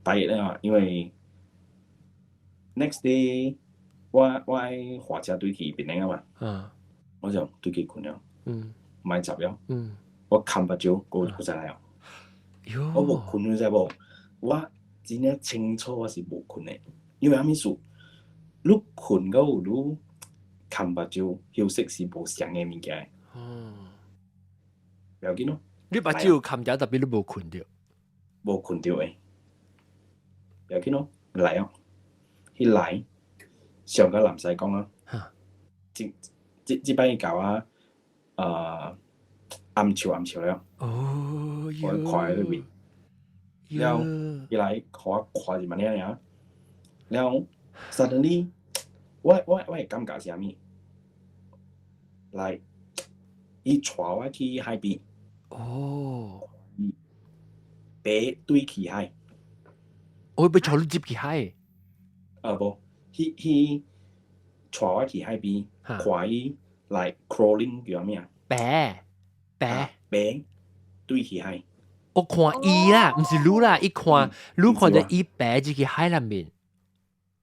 第一咧，因為 next day 我愛火車對去檳城啊嘛，我就對去睏了，莫插了，我冚目睭，閣再來哦。我無睏你知無？我真正清楚我是無睏的，因為啥物事？你睏到有你冚目睭休息是無相的物件。不要緊咯。你目睭冚著，特別你無睏著，無睏著的。不要緊咯，來哦，彼來上個南西講啊，這擺伊共我暗笑暗笑了，哦，我看佇面，了伊來予我看一萬爾爾，了 suddenly 我的感覺是啥物？來，伊帶我去海邊，哦，爬對去海。我會帶你入去海？啊無，彼帶我去海邊，看伊來 crawling 叫啥物啊？爬爬爬對去海。我看伊啦，毋是你啦，伊看你看著伊爬入去海內面。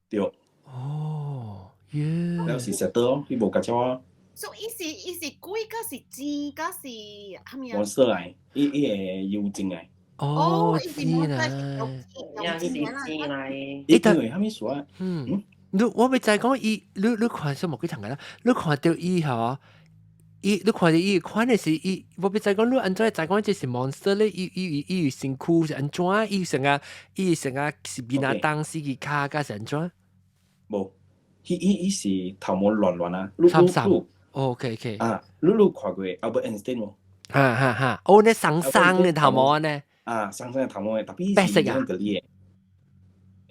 對。哦，耶！了是實的哦，伊無共我。所以伊是鬼，閣是精，閣是啥物啊？黃色來，伊個妖精來。哦，知啦，是精來。伊因為啥物事啊？嗯，你我欲知講伊，你看什麼幾層個啦？你看著伊吼，伊你看著伊款的是伊，我欲知講你按怎知講這是 monster 咧？伊身軀是按怎？伊成個是邊啊當死去跤甲是按怎？無，彼是頭毛亂亂啊！三三，OK OK。啊，你看過 Albert Einstein 無？哈哈哈！哦，那長長的頭毛呢？啊，長長的頭毛的，特別白色啊，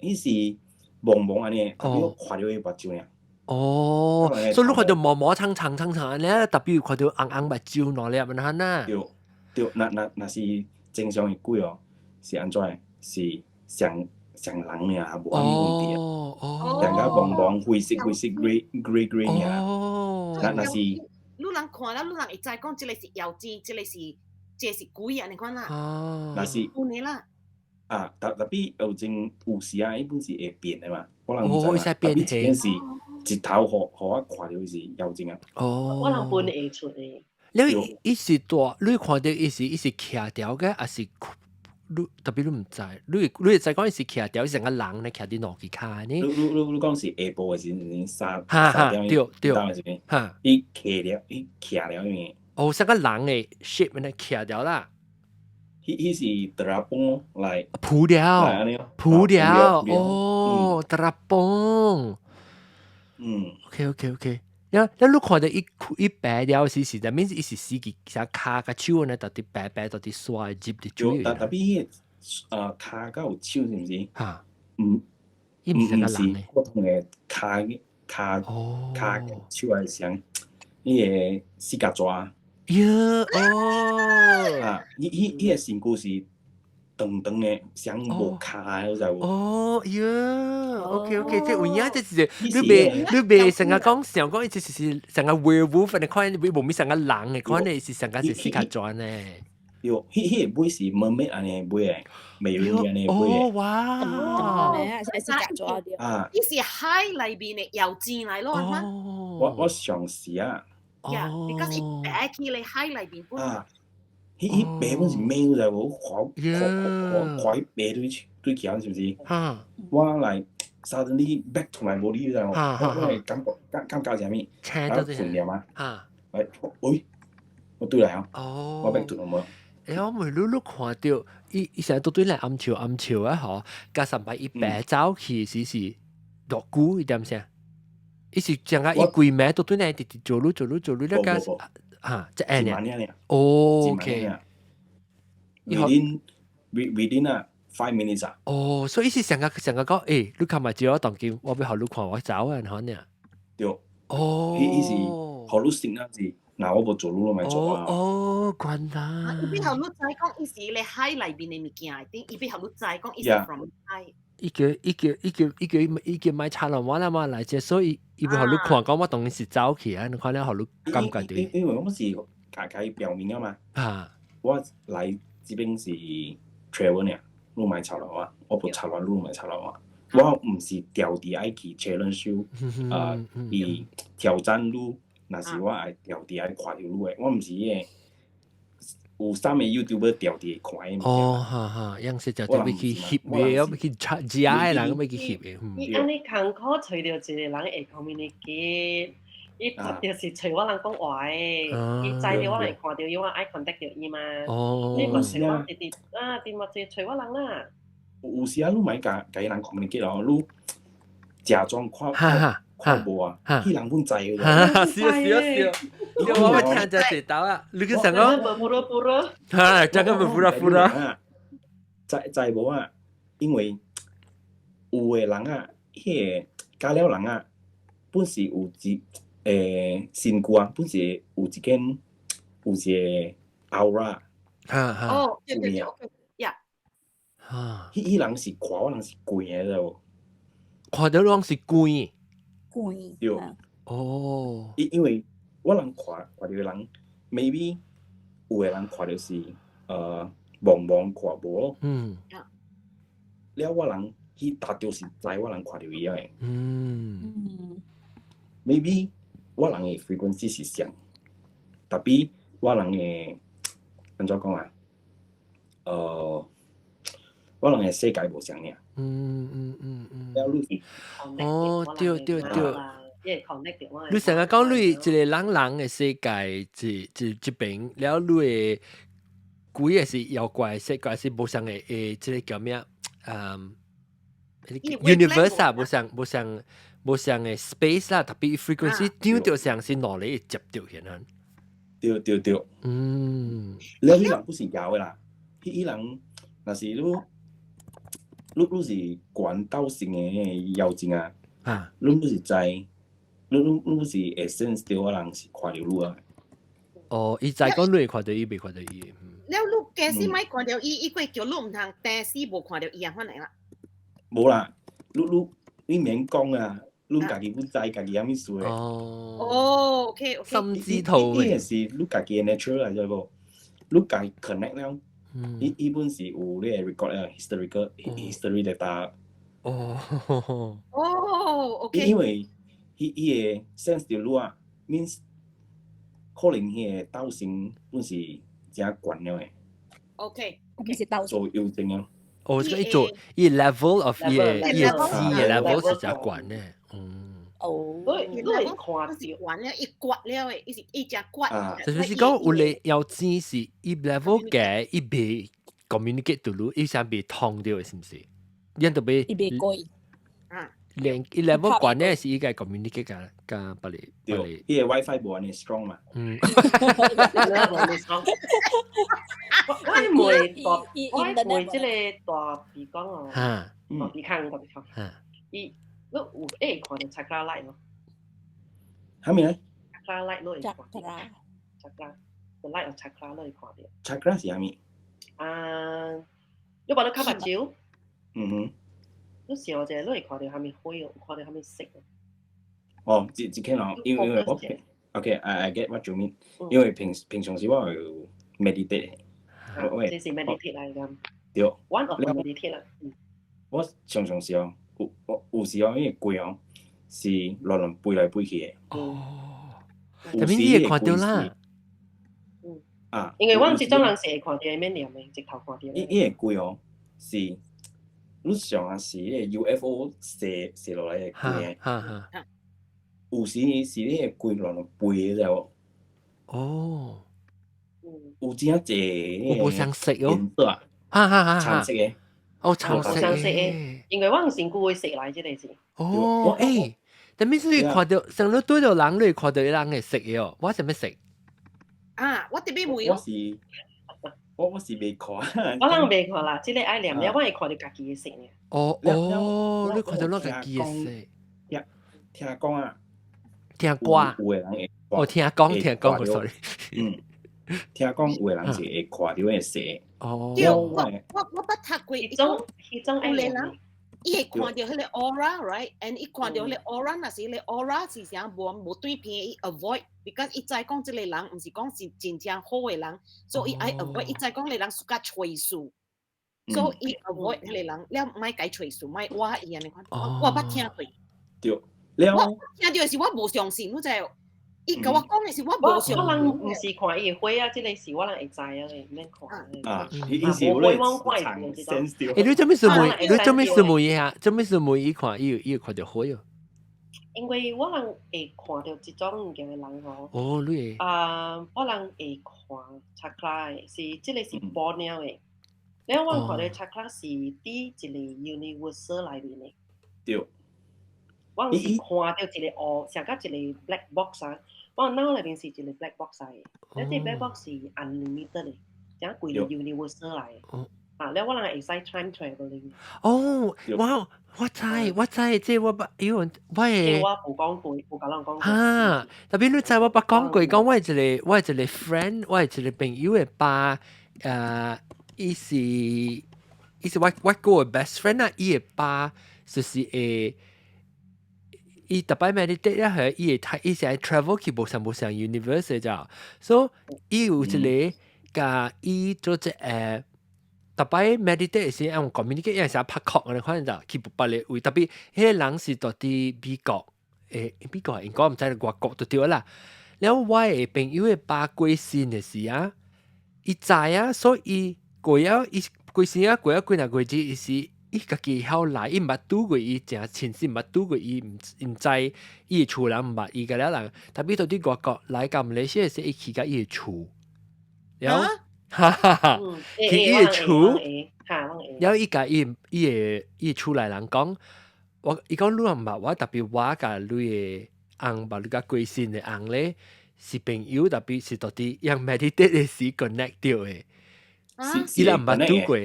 伊是蒙蒙按呢，特別我看著伊目睭爾。哦，所以你看到毛毛層層層層咧，特別看到紅紅目睭兩粒咁樣啊。對對，若是正常的鬼哦，是按怎？是像像人爾，無啥物問題啊。兩個蒙蒙灰色灰色 grey grey grey 爾。若是你人看了，你人會知講這个是妖精，這个是鬼啊，你看啦。若是有呢啦。啊，特別有陣有時啊，伊本是會變的嘛，我人哦，毋知嘛。變特別這件是一頭予我看著是妖精啊。哦。我人分會出的。你伊是大，你看著伊是徛條嘅，還是你特別你毋知？你會知講伊是徛條，成個人咧徛佇兩支跤呢？你講是下晡的時陣，三3點的時陣，伊徛了，伊徛了因為。哦，成個人的 shape 咧徛掉啦。彼是 terapung 來。浮了，浮了，哦，terapung。OK。了了，你看著伊伊白了時是，但面伊是死去，啥跤佮手呢，到底白白到底刷入佇水。特特別彼个跤佮有手是毋是？哈。毋，伊毋是個人普通的跤跤跤手還是像彼个四角蛇。喲哦。啊！伊個身軀是長長的，像無跤的，你知無？哦，喲，OK，這有影，這是你袂成日講想講，這是成個 werewolf 的款，你無咪成個人的款，是成個是四腳蛇呢。對，彼個尾是 mermaid 按呢尾的，美人魚按呢尾的。哦，哇！是四腳蛇對。啊！伊是海內面的妖精來咯，我上時啊。呀，because 伊白起來海內面本。啊！彼白本是美，你知無？我看看看看彼白對起來是毋是？我來 suddenly back to my body，你知無？我會感覺啥物？啊，困了嗎？喂，喂，我對來啊！我 back to 無。欸，我每你看著伊成日都對來暗笑暗笑啊！嗬，加上擺伊白走去時是落久一點聲，伊是將個伊規暝都對來直直做嚕做嚕做嚕，了加嚇，這按呢？哦，OK。 Within 啊 5 minutes 啊。哦，所以伊是成個成個講，欸，你看嘛，只我當今我欲予你看我走啊，可能。對。哦。伊是予你醒啊是，若我無做，你攏莫做啊。哦，關啦。伊欲予你知講，伊是咧海內面的物件，頂伊欲予你知講，伊是 from 海。伊叫莫插落我啦嘛來者，所以伊欲予你看講我當時是走去啊，你看了予你感覺著。因為我是家己表明啊嘛。我來這邊是 travel 爾，你莫插落我，我無插落你莫插落我。我毋是調佇愛去 challenge you，去挑戰你，若是我愛調佇愛看著你的，我毋是彼個有三個 YouTuber 調佇看的。哦，哈哈，樣是就欲去翕的，欲去食的人，欲去翕的。伊按呢艱苦揣著一個人會 communicate，伊絕對是揣我人講話的，伊知著我會看著伊，我愛 contact 著伊嘛。你嘛揣我直直啊，直嘛直揣我人啦。有時啊，你莫共伊人 communicate 哦，你假裝看看無啊，彼人本知的。是啊是啊是啊，我捌聽這一道啊，你去想講。 pura-pura。哈，這個 pura-pura。知知無啊？因為有的人啊，彼個加了人啊，本是有一身軀啊，本是有一間有一個 aura。哦，對對對，OK，呀。彼人是看我人是鬼的，知無？看著攏是鬼。鬼。對。哦。因為我人看看著人，maybe 有的人看著是茫茫看無咯。了我人彼達就是知我人看著伊的。Maybe 我人的 frequency 是像，特別我人的按怎講啊？我人的世界無相爾。了你是哦，對對對。你成日講你一個人人的世界，這這這邊，了你的鬼也是妖怪世界是無相的，這個叫咩？嗯，universe 啊，無相的 space 啦，特別 frequency 張著相是哪裡會接著現啊？對對對。了彼人不是妖的啦，彼人若是你是關鬥性的妖精啊，你不是知你是會 sense 到我人是看到你啊。哦，伊知講你會看到伊，袂看到伊。了你假使莫看到伊，伊過叫你毋通，第死無看到伊啊，款來啦。無啦，你免講啊，你家己不知家己啥物事的。哦。哦，OK OK。心知肚明。伊是你家己的 natural 來知無？你家己 connect 了，伊本是有你的 record 了，historical history data。哦。哦，OK。因為伊會 sense 到你啊，means 可能彼个道性本是誠懸了的。 OK。是道做妖精啊。哦，所以做伊 level of 伊個知的 level 是誠懸的。嗯。哦。你會看是懸了，伊刮了的，伊是伊誠刮。就是講有個妖精是伊 level 低，伊袂 communicate 到你，伊想袂通著的，是毋是？因就袂。伊袂過。啊。連伊 level 懸的是伊個 communicate 共共別個。對，伊個 WiFi 無按呢 strong 嘛。嗯。無按呢 strong。我問大，我問這個大鼻公哦，大鼻孔，大鼻孔。伊，你有會看著 chakra light 無？啥物咧？chakra light 你會看著？chakra，the light of chakra 你會看著？chakra 是啥物？啊，你把你較目睭？嗯哼。你想者，你會看著啥物火哦？看著啥物色哦？哦，這可能因為我 OK，I get what you mean。因為平常時我有 meditate。這是 meditate 來㗎。對。 One of meditate 啦。我常常時哦，有時哦，伊個鬼哦，是亂亂飛來飛去的。哦。特別你會看著啦。嗯。啊。因為我這種人是會看著，免念的，直頭看著。伊個鬼哦，是你想啊，是彼個 UFO 射射落來的鬼。哈哈。有時是彼個鬼亂亂飛的，知無？哦。有真濟。我無相識哦。哈哈哈！橙色的。哦，橙色的。因為我身軀會色來，這個是。哦，欸，但係你看著，上你對著人，你會看著伊人的色的哦。我啥物色？啊，我特別問。我是袂看。我人袂看啦，這個愛念了，我會看著家己的色爾。哦哦，你看著咱家己的色。聽聽講啊。聽歌。有的人會。哦，聽講聽講，sorry。嗯。聽講有的人是會看著彼個色。哦。對，我捌讀過彼種彼種有的人，伊會看著彼個 aura，right？and 伊看著彼個 aura，若是彼個 aura 是啥無對片，伊 avoid，because 伊知講這個人毋是講是真正好的人，所以伊愛 avoid。伊知講彼個人 suka 揣事，所以伊 avoid 彼個人，了莫共伊揣事，莫挖伊按呢款。我捌聽過。對，了。我聽著是我無相信，你知？伊共我講的是我無相信。我人毋是看伊的火啊，這個是我人會知啊，毋免看。啊，伊是有咧藏 sense 欸，你做咩事問？你做咩事問伊啊？做咩事問伊看？伊有看著火哦。因為我人會看著這種物件的人吼。哦，你會。啊，我人會看 chakra 的，是這個是播了的。了我看著 chakra 是佇一個 universe 內面的。對。我是看著一個烏，像甲一個 black box 啊。我腦內面是一個 black box 來的，了這 black box 是 unlimited 的，成規個 universe 來的。啊，了我人會使 time travelling。哦，我知我知，這我捌，因為我會。我無講過，無共人講過。哈，特別你知我捌講過，講我一個 friend，我一個朋友的爸，伊是我個 best friend 啊，伊的爸就是會。伊逐擺 meditate 咧，係伊會睇，伊是愛 travel 去無相無相 universe 咋，所以伊有一個共伊做這個，逐擺 meditate 時用 communicate，伊是拍確嘅款就去別個位，特別彼個人是住佇美國，美國英國毋知外國就對啦。了我的朋友的爸過身的時啊，伊知啊，所以伊過了伊過身啊，過了幾若個月，伊是。伊家己曉來，伊毋捌拄過伊誠親身毋捌拄過伊，毋知伊的厝人毋捌伊個了人，特別到佇外國來到馬來西亞時，伊去共伊的厝，了，哈哈哈，去伊的厝，了伊共伊的厝內人講，我伊講你毋捌我，特別我共你的翁捌你共過身的翁咧是朋友，特別是到佇用 meditate 的時 connect 著的，伊人毋捌拄過。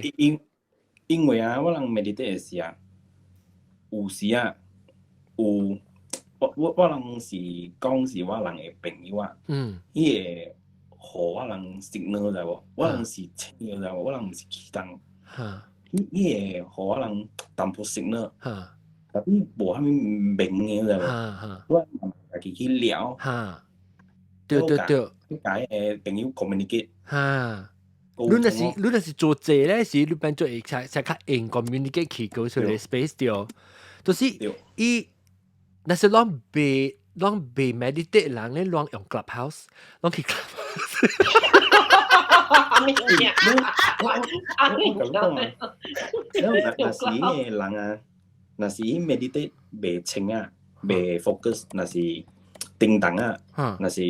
因為啊，我人 meditate 的時啊，有時啊，有我人是講是我人的朋友啊，伊會予我人 signal 知無？我人是清知無？我人毋是起動，伊會予我人淡薄 signal，tapi 無啥物明的知無？我家己去聊，對對對，共伊的朋友 communicate。你若是做這咧，是你變做會才較用 communicate 去過出來 space 對，就是伊若是攏袂 meditate 人咧，攏用 Clubhouse，攏去 Clubhouse。我共你講啊，若是彼个人啊，若是伊 meditate 袂清啊，袂 focus，若是叮當啊，若是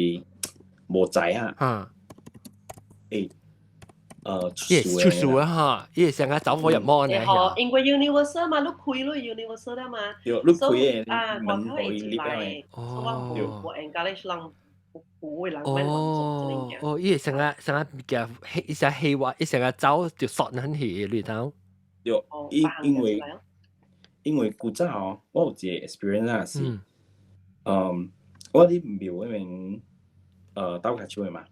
無知啊，出事啊哈！伊會成個走火入魔呢。因為 universal 嘛，你開你 universal 啦嘛，對，你開的啊，門可以入來。哦，我 encourage 人有的人哦哦，伊會成個叫一成氣話，一成個走就索很去裏頭。對，因為古早哦，我有一個 experience 啊，是，我佇廟那邊，鬥跤手的嘛，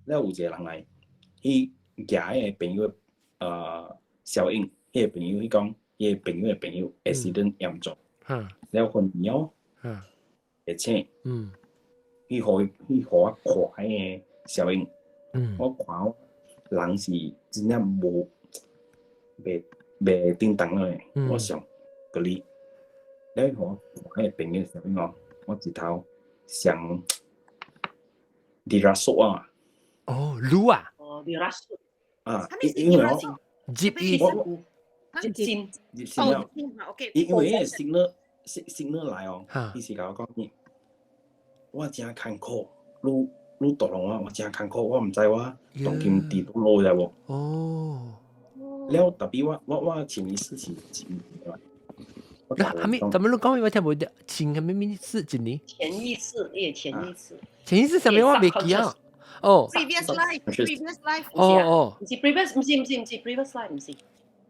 了有一個人來。伊舉彼个朋友效應，彼个朋友伊講，彼個朋友的朋友 accident 嚴重，了昏迷哦，會醒，伊予我看彼个效應，我看人是真正無袂叮當的，我想佮你，了伊予我看彼个朋友效應哦，我一頭想 dirasuk 啊，哦，擼啊！啊，因為我接伊接線接線了，因為彼個 signal 來哦，伊是共我講，我誠艱苦，你導航我，我誠艱苦，我毋知我當今佇佗落知無？哦，了 tapi 我潛意識是真那還沒，咱們你講我聽無？潛啥物意思？一年？潛意識，伊的潛意識。潛意識啥物我袂記啊。哦，previous life，previous life，哦哦，毋是 previous，毋是毋是毋是 previous life，毋是，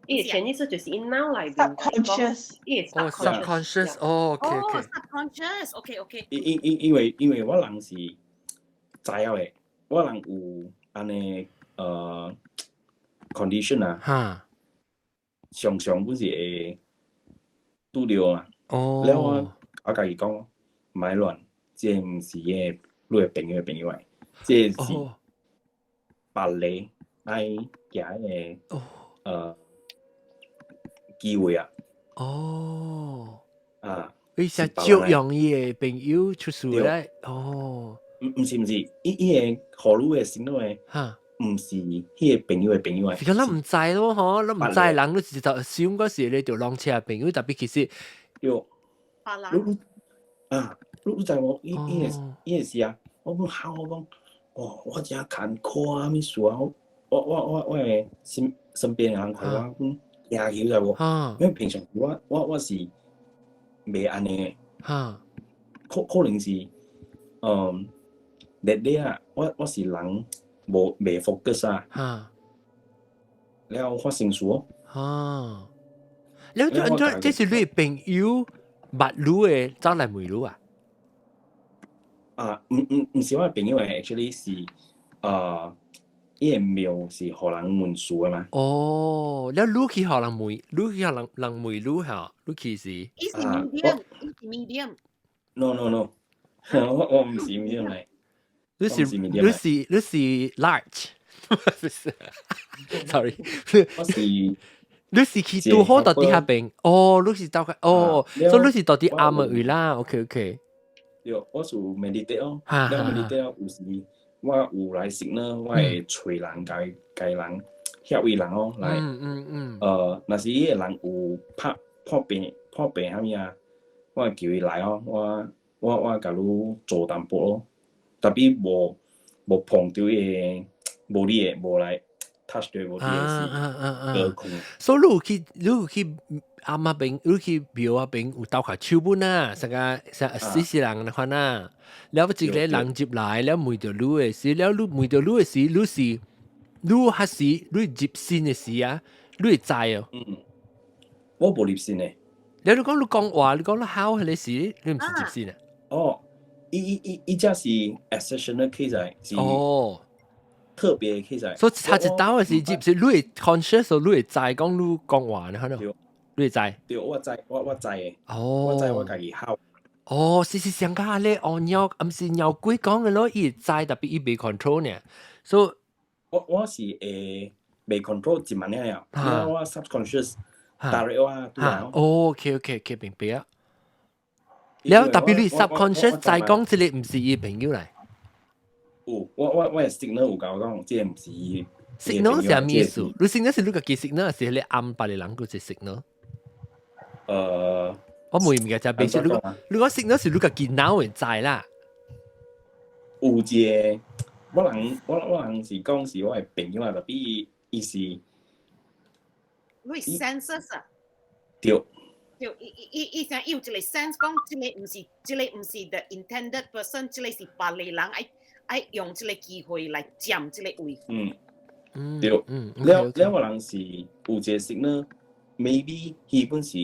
伊的潛意識就是伊腦內面 subconscious，伊的哦，subconscious，哦，OK OK， subconscious，OK OK。因為我人是知影的，我人有按呢condition 啊，常常本是會拄著啊。了我共伊講，莫亂，這毋是個你的朋友的朋友來，這是別個愛行的機會啊。啊，伊是借用伊的朋友出事咧。哦。毋是，伊個予你的心內，毋是彼个朋友的朋友來。是講咱毋知咯，吼，咱毋知人，你直頭想嗰時你就攏車朋友，tapi 其實，對，你啊，你知無？伊個是啊，我講好，我講，哦，我誠艱苦啊，啥物事啊，我的身邊的人看我講驚去，知無？因為平常我是袂按呢，可能是，日日啊，我是人無袂 focus 啊，了發生事哦。了這是你朋友捌你的走來問你啊？啊，毋是我的朋友的，actually 是，伊個廟是予人問事的嘛。哦，了你去予人問，你去予人問你嚇，你去是？伊是 medium，伊是 medium。 No no no，我毋是 medium 來。你是 large，sorry，我是你是去拄好到佇遐邊，哦，你是到哦，所以你是到佇暗的位啦，OK OK。對，我是 meditate 哦，了 meditate 有時我有來時呢，我會揣人，共人遐位人哦來，若是彼個人有拍破病啥物啊，我會叫伊來哦，我共你做淡薄咯，tapi 無碰著伊個無理的，無來 touch 著無理的是高空。所以你有去阿媽邊，你去廟仔邊有鬥跤手本啊，成個成死死人款啊。了一個人入來，了問著你的時，了你問著你的時，你是你還是你入神的時啊？你會知哦。嗯，我無入神的。你講你講話，你講你考係你時，你唔是接線啊？哦，伊伊伊伊這是 exceptional case 嚟，是特別嘅 case 嚟。所以他一刀嘅是接是你會 conscious，你會知講你講話呢？可能你會知。對，我知，我知嘅。我知我家己考。哦，是是上家咧，哦鳥，毋是鳥鬼講嘅咯，伊會知，特別伊未 control 呢。所以我是會未 control 一萬了，我 subconscious direct 我對啊。哦，OK OK OK，明白啊。了特別你 subconscious 知講這個毋是伊朋友嚟。有，我的 signal 有共我講，這個毋是伊。 signal 是啥物意思？你 signal 是你家己 signal，還是你暗別個人個是 signal？我問唔記得，比如如果如果 signal 是你家己腦會知啦。有一個，我人是講是我的朋友啊，特別伊是。你 senses 啊？對。對，伊伊伊伊想有一個 sense 講，這個毋是 the intended person，這個是別個人愛愛用這個機會來佔這個位。對。了了，我人是有一個 signal，maybe 彼本是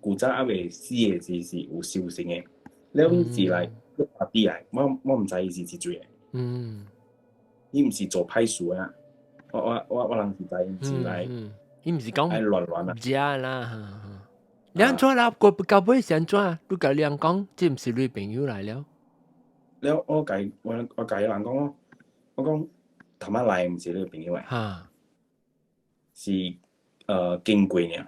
古早猶未死的時是有修行的，了伊是來去啲來，我毋知伊是幾歲的。伊毋是做歹事啊，我人是知伊是來，伊毋是講愛亂亂啊。食啦。你按怎啦？過到尾是按怎？你共人講，這毋是你朋友來了。了，我共伊人講咯，我講頭仔來毋是你朋友來，是經過爾。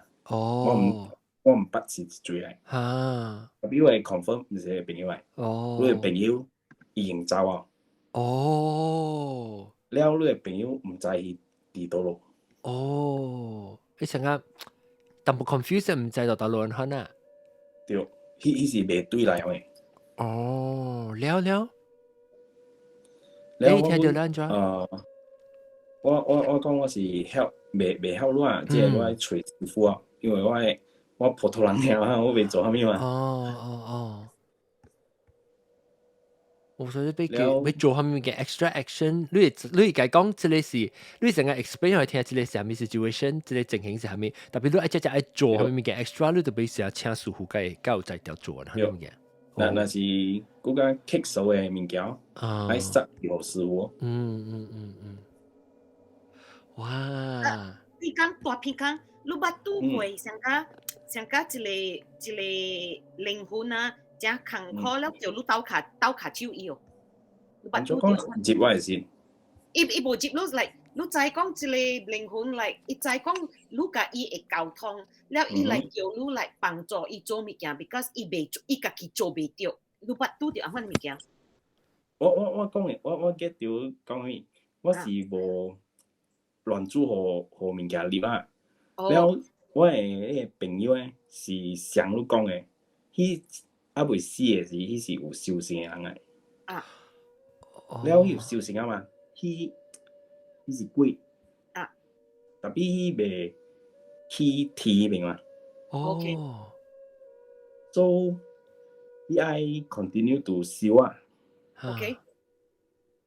我毋捌是一歲來。特別我會 confirm 毋是你朋友來。你的朋友已經走啊。了，你的朋友毋知伊佇佗落。哦，你成日淡薄 confuse 毋知道佗落款啊。對，彼是袂對來的。哦，了了。了你聽著按怎？我講我是曉袂曉你啊，這個我愛揣師傅啊，因為我普通人爾啊，我袂做啥物嘛。哦哦哦。我所以欲叫欲做啥物嘅 extra action，你會共講這個是，你成個 explain 予聽，這個是啥物 situation，這個情形是啥物，特別你愛只只愛做啥物嘅 extra，你就欲成請師傅共教有才調做啥物嘅。那是閣較棘手的物件，愛殺予師傅。哇！你講大片講，你捌拄過上加一個一個靈魂啊，誠艱苦了，叫你鬥跤鬥跤手伊哦。你捌拄講接我的先。伊無接你來，你知講這個靈魂來，伊知講你共伊會溝通，了伊來叫你來幫助伊做物件，because 伊袂做，伊家己做袂著。你捌拄著按款物件？我講的，我 get 著講啥，我是無亂煮予予物件入啊。了，我的彼個朋友咧是像你講的，彼猶未死的時，彼是有修行的人來。了，伊有修行啊嘛，彼是鬼。特別彼袂去天彼邊嘛。所以伊愛 continue to 修啊。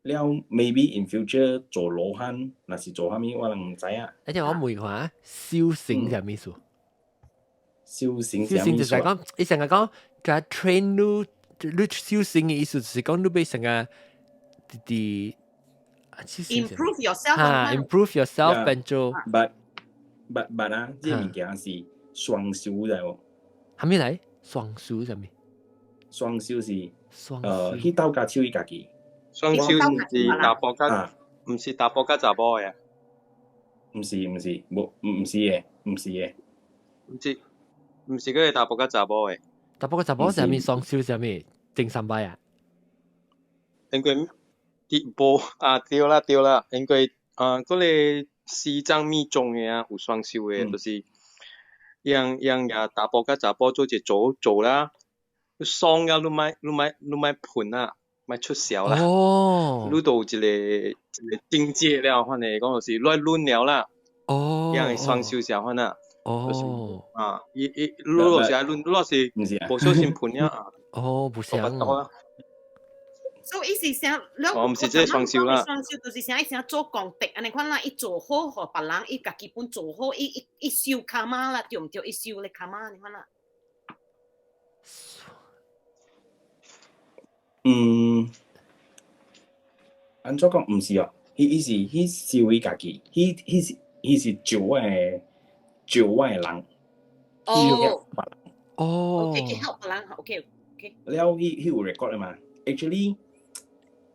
了，maybe in future 做羅漢，若是做啥物，我人毋知影。而且我問下，修行是啥物意思？修行修行就是講，伊成日講，就 train 你，你修行的意思就是講你欲成個佇 improve yourself 哈，improve yourself 變做。 But 啊，這個物件是雙修來無？啥物來？雙修啥物？雙修是雙去鬥跤手伊家己。雙修毋是查埔佮，毋是查埔佮查某的。毋是毋是，無毋是的，毋是的。毋是嗰個查埔佮查某的。查埔佮查某是啥物？雙修啥物？整三擺啊？因為佇無啊，對啦對啦，因為啊，嗰個西藏密宗的啊，有雙修的，就是讓讓也查埔佮查某做一個組組啦，你爽了你莫噴啊，莫出潲啦。你都有一個境界了，反正講就是亂論了啦。樣會雙修是按款啊。啊，伊伊你若是愛論，你若是無小心噴了啊。哦，不像。所以伊是啥？哦，毋是這個雙修啦。雙修就是啥？伊啥做功德，按呢款啦，伊做好予別人，伊家己本做好，伊伊修 karma 啦，對毋對？伊修咧 karma 按呢款啦。嗯，按怎講毋是哦，伊是彼修伊家己，彼是救我的人。哦。哦。 OK，去 help 人，OK。了，彼有 record 的嘛？Actually，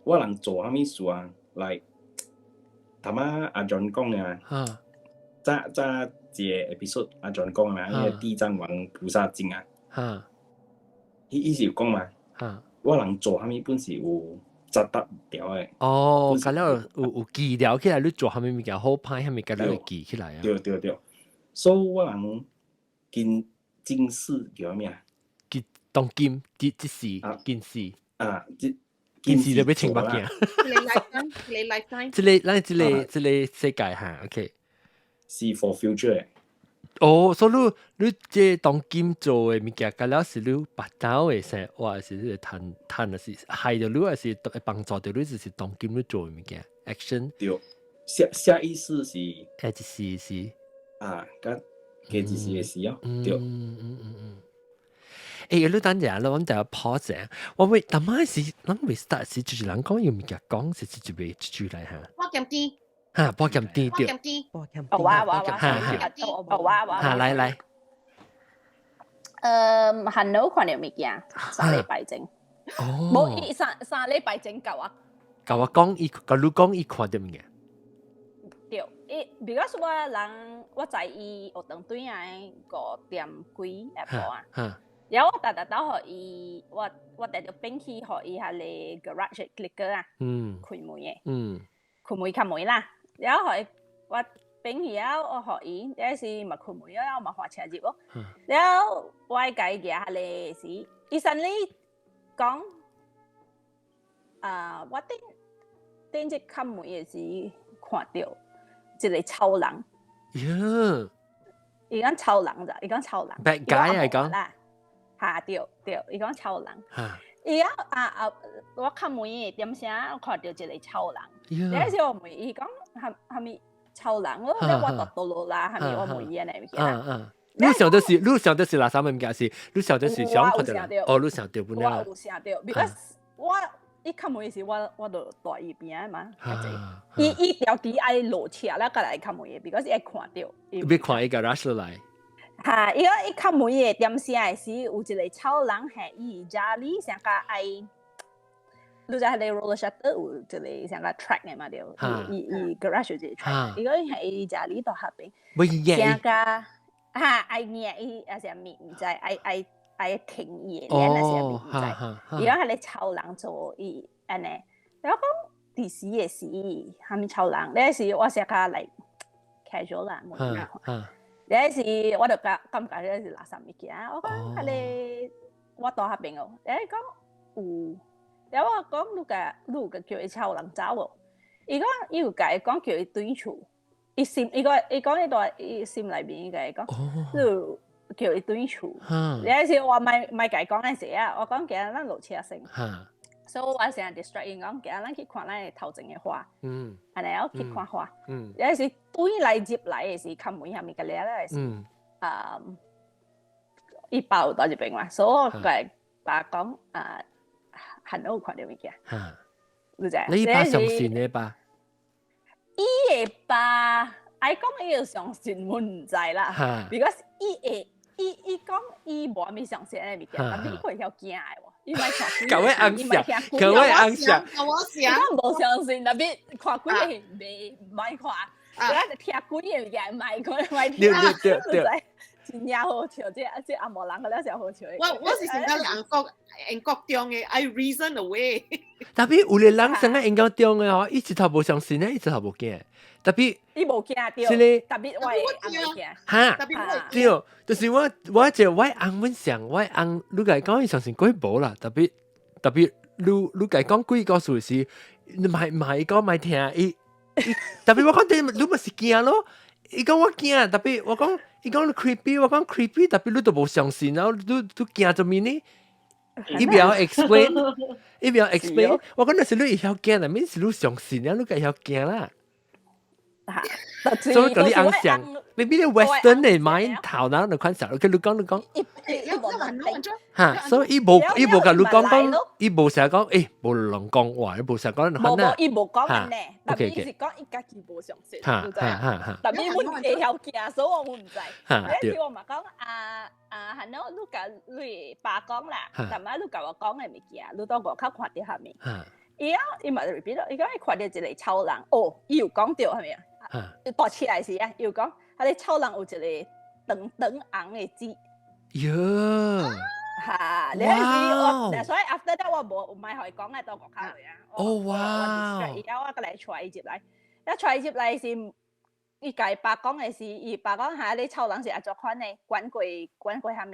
我人做啥物事啊？like 頭仔阿 John 講的啊，早早一個 episode 阿 John 講的嘛，彼個地藏王菩薩經啊，伊是有講嘛，我人做啥物本是有扎得掉的。哦，佮了有記了起來，你做啥物物件好歹，啥物佮了會記起來啊？對對對，所以我人今今世叫啥物啊？今當今這世今世啊，這今世就欲穿目鏡。你 lifetime，你 lifetime。這个咱這个世界哈，OK。是 for future。哦，所以你這當今做的物件，佮了是你腹肚的生活，是你趁趁的是害著你，還是會幫助著你，就是當今你做的物件 action。對，下下一世是，欸，一世是啊，佮過一世的事哦，對。欸，你等陣啦，阮等下 pause 者，我會淡仔時，咱未 start 時，就是人講有物件講，是一句一句來哈。我鹹甜。哈，寶劍甜對。寶劍甜。哦，我我我，哦我我。哈，來來。很好看著物件，3禮拜前。哦。無，伊三禮拜前共我。共我講，伊共你講，伊看著物件。對，伊，because 我人我知伊學堂對仔5點幾下晡啊。然後我逐逐兜予伊，我直直變去予伊彼个 garage clicker 啊，開門的，開門開門啦。然後予伊我變去啊，我予伊，那時嘛開門了，嘛駛車入哦。然後我共伊舉彼个時，伊 suddenly 講，啊，我頂頂日開門的時看著一個臭人。喲！伊講臭人咋？伊講臭人。 Bad guy 來講。哈對對，伊講臭人。伊講啊啊，我開門的點聲，我看著一個臭人。那時我問伊講，蝦米臭人？我我就倒落啦，蝦米我問伊按呢物件。你想的是哪啥物物件是？你想的是想看著人？哦，你想著本來。我有想著，because 我伊開門時，我就蹛伊邊仔嘛。伊條底愛落車了，閣來開門的，because 伊愛看著。欲看伊共 rush 落來。哈，伊講伊開門的點聲的時，有一個臭人係伊家裡上較愛，你知彼個 roller shutter 有一個像個 track 的嘛對？伊 garage 有一個 track，伊講係伊家裡佇彼邊，上較哈愛捏伊，抑是啥物毋知，愛停伊的鏈，抑是啥物毋知。伊講彼個臭人做伊按呢，然後講佇時的時，啥物臭人，那時我寫較 like casual 啦，無看。那時我就感覺這是垃圾物件，我講彼個我佇彼邊哦，伊講有，然後我講你共叫伊臭人走無？伊講伊有共伊講叫伊轉厝，伊心伊講伊講伊佇伊心內面伊共伊講，你叫伊轉厝。那時我莫共伊講那時啊，我講今仔咱落車先。所以我成日 distract 伊講，今仔咱去看咱的頭前的花。按呢我去看花。那時對來入來的時，開門啥物個了的時，啊，伊爸有佇這邊嘛，所以我共爸講啊，很好看著物件。你知？你爸相信的吧？伊的爸，愛講伊有相信，我毋知啦。because 伊會，伊講伊無啥物相信的物件，但是伊會曉驚的喎。伊莫看鬼，各位翁想，各位翁想，我想，我無相信，特別看鬼的袂莫看，主要聽鬼的物件莫看，莫聽。對對對對。真正好笑，這紅毛人個了誠好笑。我是想講英國中的，I reason away。特別有的人生喺英國中的吼，伊一頭無相信咧，伊一頭無驚。特別伊無驚著，是特別我會驚。哈，對，就是我就我翁阮想，我翁你共伊講伊相信鬼無啦，特別你共伊講鬼故事時，莫莫伊講莫聽，伊特別我講你咪是驚咯。伊講我驚，特別我講伊講你 creepy，我講 creepy，特別你都無相信，然後你驚做物呢？伊袂曉 explain，伊袂曉 explain。我講那是你會曉驚，但是你相信啊，你會曉驚啦。所以共你翁想，maybe 你 Western 的 mind 頭腦就款想，OK，你講你講。伊無嚇，所以伊無伊無共你講講，伊無成日講，誒，無人講話，伊無成日講，無無，伊無講按呢，但伊是講伊家己無相信，你知影？但伊阮會曉驚，所以我毋知。嗰時我嘛講啊啊，係喏，你共你爸講啦，但仔你共我講的物件，你到外口看著啥物？伊啊，伊嘛 repeat 咯，伊講伊看著一個臭人，哦，伊有講著係咪啊？大起來時啊，伊有講，彼个臭人有一個長長紅的舌。喲！嚇！你係時我，所以 after that 我無唔係予伊講嘅到外口去啊。哦哇！而家我閣來帶伊入來，一帶伊入來是，伊共伊爸講的是，伊爸講嚇，你臭人是按怎款的，管過管過啥物？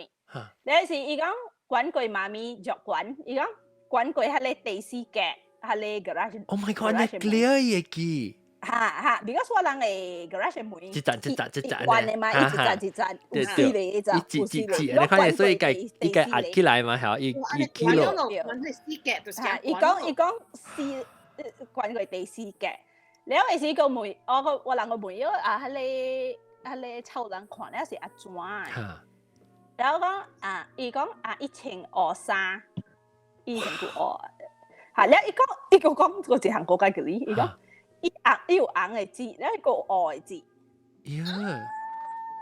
你是伊講管過媽咪著管，伊講管過彼个第四格，彼个 garage。 Oh my god！你 clear 伊會記。嚇嚇，because 我人的 garage 門一層一層一層關的嘛，一層一層，有四個一層，一一一，你看所以共伊共壓起來嘛，嚇，伊伊起咯。伊講伊講四關過第四格，了的時個問我個我人個問伊啊，彼个彼个臭人看了是按怎的？然後講啊，伊講啊，伊穿烏衫，伊穿句烏，嚇了伊講伊閣講過一項國家叫你，伊講。伊紅，伊有紅的舌，了伊閣有烏的舌。呀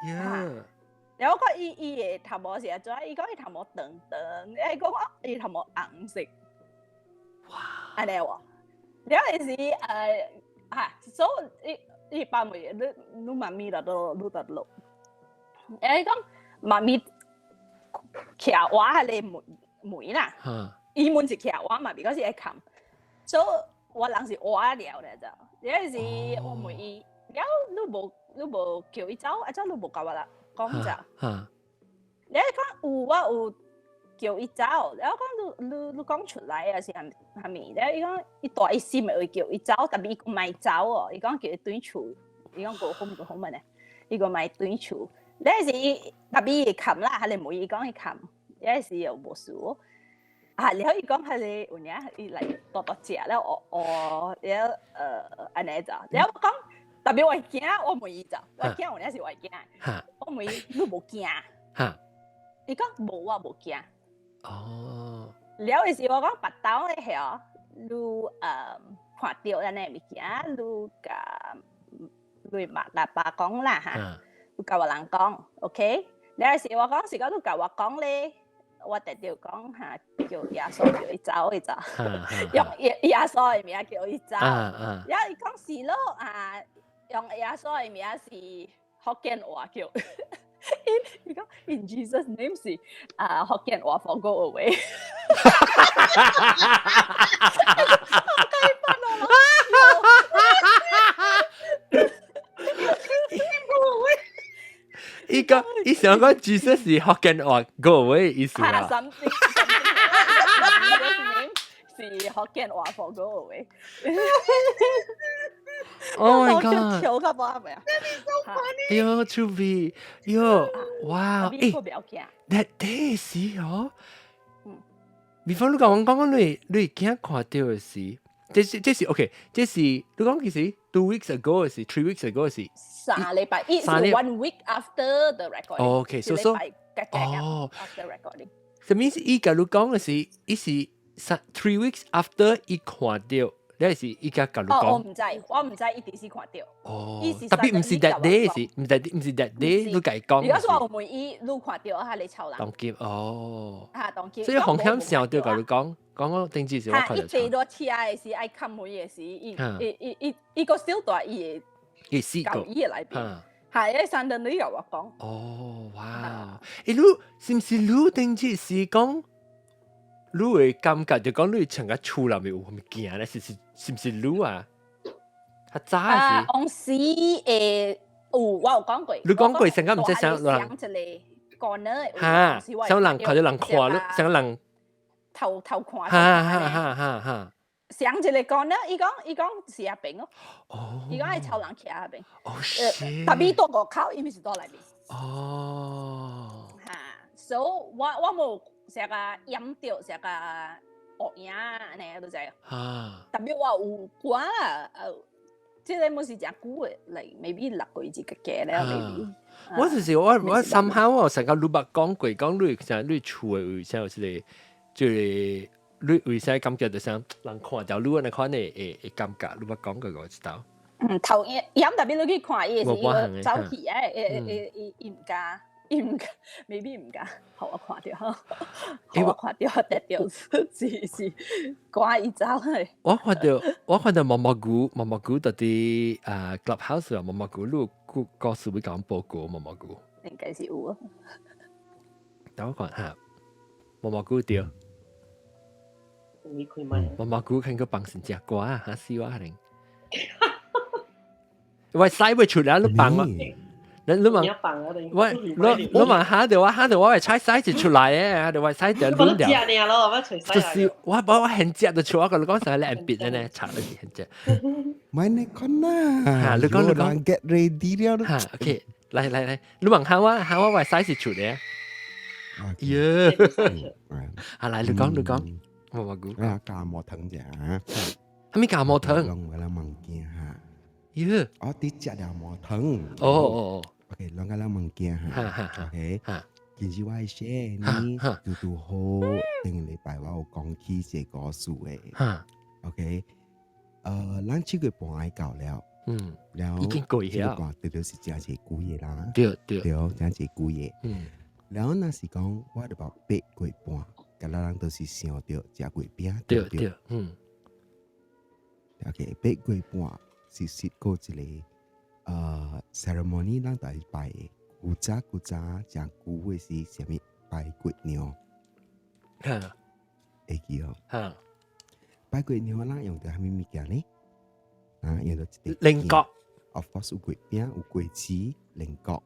呀！然後我講伊伊的頭毛是按怎？伊講伊頭毛長長，伊講我伊頭毛紅色。哇！按呢無？了的時嚇，所以伊伊爸問你你媽咪佇佗你佇佗？伊講媽咪徛我彼个門門啦，伊門是徛我嘛，because 伊會冚，所以我人是活了咧就，了時我問伊，了你無你無叫伊走，按怎你無共我啦講者？你講有我有叫伊走，了講你你你講出來啊是啥啥物？了伊講伊大伊心會叫伊走，但伊講莫走哦，伊講叫伊轉厝，伊講 go home go home 呢，伊講莫轉厝。了時但伊會冚啦，彼个門伊講伊冚，了時又無事。啊，了伊講彼个有影，伊來大大隻了，哦哦，了按呢就，了我講，特別我驚，我問伊就，我驚有影是我驚，我問伊你無驚？伊講無，我無驚。哦。了的時我講腹肚的遐，你看著按呢物件，你共你媽共爸講啦哈，你共我人講，OK？了的時我講是講你共我講咧。我直直講哈，叫耶穌叫伊走伊走，用耶耶穌的名叫伊走。然後伊講是咯啊，用耶穌的名是福建話叫，伊伊講 In Jesus name 是啊福建話 for go away。好雞巴哦！伊講伊想講 Jesus 是福建話 go away 意思啊。 Something 是福建話 for go away。 Oh my god！跳較無係咪啊？哎喲，趣味，喲，哇，誒，that day 是哦。比方你講我講講你你驚看著的時，這是這是 OK，這是你講幾時？2 weeks ago 是 3 weeks ago 是三禮拜，一是 one week after the recording。 OK，so so 哦，after recording。什麼意思？伊共你講的是，伊是三 3 weeks after 伊看著，你是伊共共你講。哦，我毋知，我毋知伊幾時看著。哦，特別毋是 that day 是，毋是毋是 that day 你共伊講。如果說我問伊，你看著彼个臭人。當今哦。嚇，當今。所以風險上就共你講，講我頂次是我看著。伊坐落車的時，愛冚門的時，伊伊伊伊伊個小大伊會。伊試過。伊的內邊。係，伊三頓你共我講。哦，哇！欸，你是毋是你頂次是講？你會感覺就講你成個厝內面有物件咧，是是是毋是你啊？較早是。往時會有，我有講過。你講過，成個毋知啥人。一個 corner 哈，啥人看著人看你，啥人頭頭看。哈哈哈哈哈。上一個 corner，伊講伊講是遐邊哦。哦。伊講係臭人徛遐邊。哦，是。特別佇外口，伊毋是佇內面。哦。哈，所以我我無成個掩著，成個烏影按呢，你知。啊。特別我有看啦，這個毋是誠久的，like maybe 6個月一個加了，maybe。我就是我 somehow 我成個你捌講過，講你像你厝的位，像是個就是你為啥感覺就像人看著你按呢款的會感覺，你捌講過我知道。嗯，頭伊伊特別你去看伊是伊走去誒，會伊伊毋敢，伊毋敢，maybe 毋敢，予我看著，予我看著，得著是趕伊走去。我看著毛毛菇，毛毛菇佇佇啊 Clubhouse 啊，毛毛菇你有故故事會講報告毛毛菇。應該是有啊。等我看下，毛毛菇對。毛毛菇看個幫神食歌啊，嚇死我可能。我使袂出來，你幫我。你問我，你問下就我下就我會猜使就出來嘅，下就我使就亂掉。就是我把我很食就出，我跟你講成係兩邊嘅呢，查得是很食。咪你講啦，嚇你講你講，get ready 了。嚇 OK，來來來，你問下我下我會使是出嚟。耶！啊來，你講你講，我我估。啊，加毛糖啫。係咪加毛糖？攏為了物件嚇。耶！我佇食了毛糖。哦哦哦。 OK，攏個咱物件嚇。OK。其實我寫呢，拄拄好頂個禮拜我有講起這個事的。OK。咱七月半愛到了。然後已經過去啊。對對是真濟久的啦。對對。對，真濟久的。然後若是講，我著捌八月半，敢若人都是想著食月餅。對對。嗯。 OK，八月半是設過一個ceremony，咱就愛拜的。古早古早誠久的是啥物拜月娘。會記哦。拜月娘，咱用著啥物物件呢？啊，用著一個菱角。 Of course 有月餅，有果子，菱角。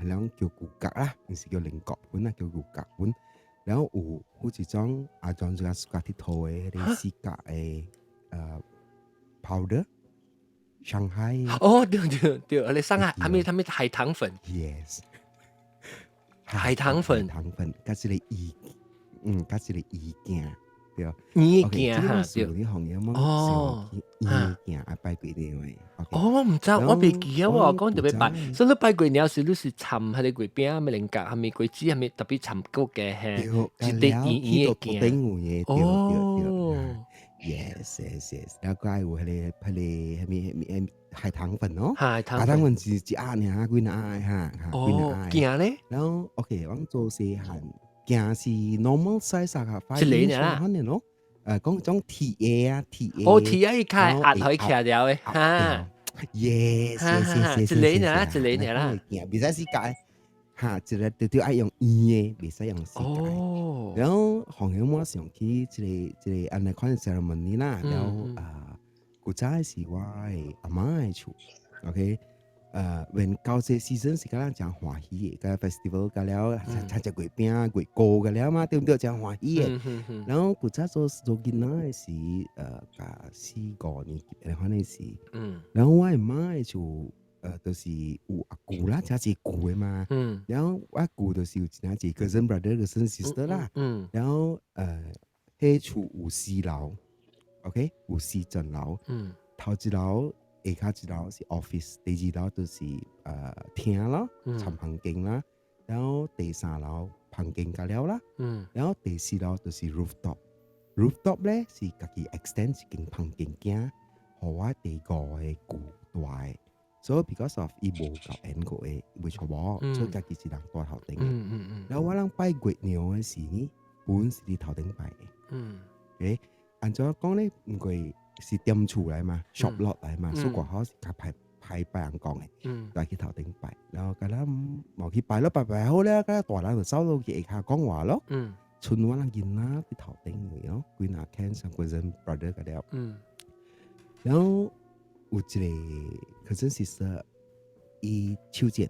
彼種叫牛角啦，毋是叫菱角粉啊，叫牛角粉。然後有一種阿莊就較喜歡佚佗的彼個四角的powder，上海。哦，對對對，你上海，係咪係咪海棠粉？Yes，海棠粉，海棠粉，佮一個魚，嗯，佮一個魚鏡，對。魚鏡哈，對。你行業麼？哦，魚鏡啊，拜月娘的。哦，我毋知，我袂記啊，我講特別拜，所以你拜月娘時，你是摻彼個月餅，咩菱角，啥物果子，啥物特別摻過嘅嘿，一啲圓圓的鏡。哦。 Yes，然後閣有彼個彼個海棠粉哦，海棠粉是一盒爾，幾若盒哈，幾若盒。鏡咧？然後 OK，阮做細漢鏡是 normal size 啊，一個爾啦。咯，講種鐵的啊，鐵的。哦，鐵的伊較壓可以徛掉的，哈。 Yes，一個爾啦，一個爾啦。鏡袂使四角的，哈，一個對對愛用圓的，袂使用四角的。哦。然後紅曉我上去這個按呢款 ceremony 啦，然後啊，古早是我的阿嬤的厝，OK，when 到這 season 是敢咱誠歡喜的，個 festival 到了，參食月餅、月糕個了嘛，對毋對？誠歡喜的。然後古早做做囡仔的時，甲四五年級的款的時，然後我的媽的厝，就是有阿舅啦，誠濟舅的嘛。然後我舅就是有真濟 cousin brother、cousin sister 啦。然後彼厝有四樓，OK，有四層樓。頭一樓、下跤一樓是 office，第二樓就是廳咯，參房間啦。然後第三樓房間甲了啦。然後第四樓就是 rooftop。rooftop 咧是家己 extend 一間房間囝，予我第五個舅蹛的。所以 because of 伊無夠緣過的，袂娶某，所以家己一人蹛頭頂。然後我人拜月娘的時呢，本是佇頭頂拜的。按怎講咧？毋過是踮厝來嘛，shop lot 來嘛，所以外口是較歹歹拜人講的。來去頭頂拜，然後敢若無去拜咯，拜拜好了，敢若大人就走落去下跤講話咯。賰我人囡仔佇頭頂位哦，幾若 can 上 cousin brother 個了。然後有一個 cousin sister，伊手賤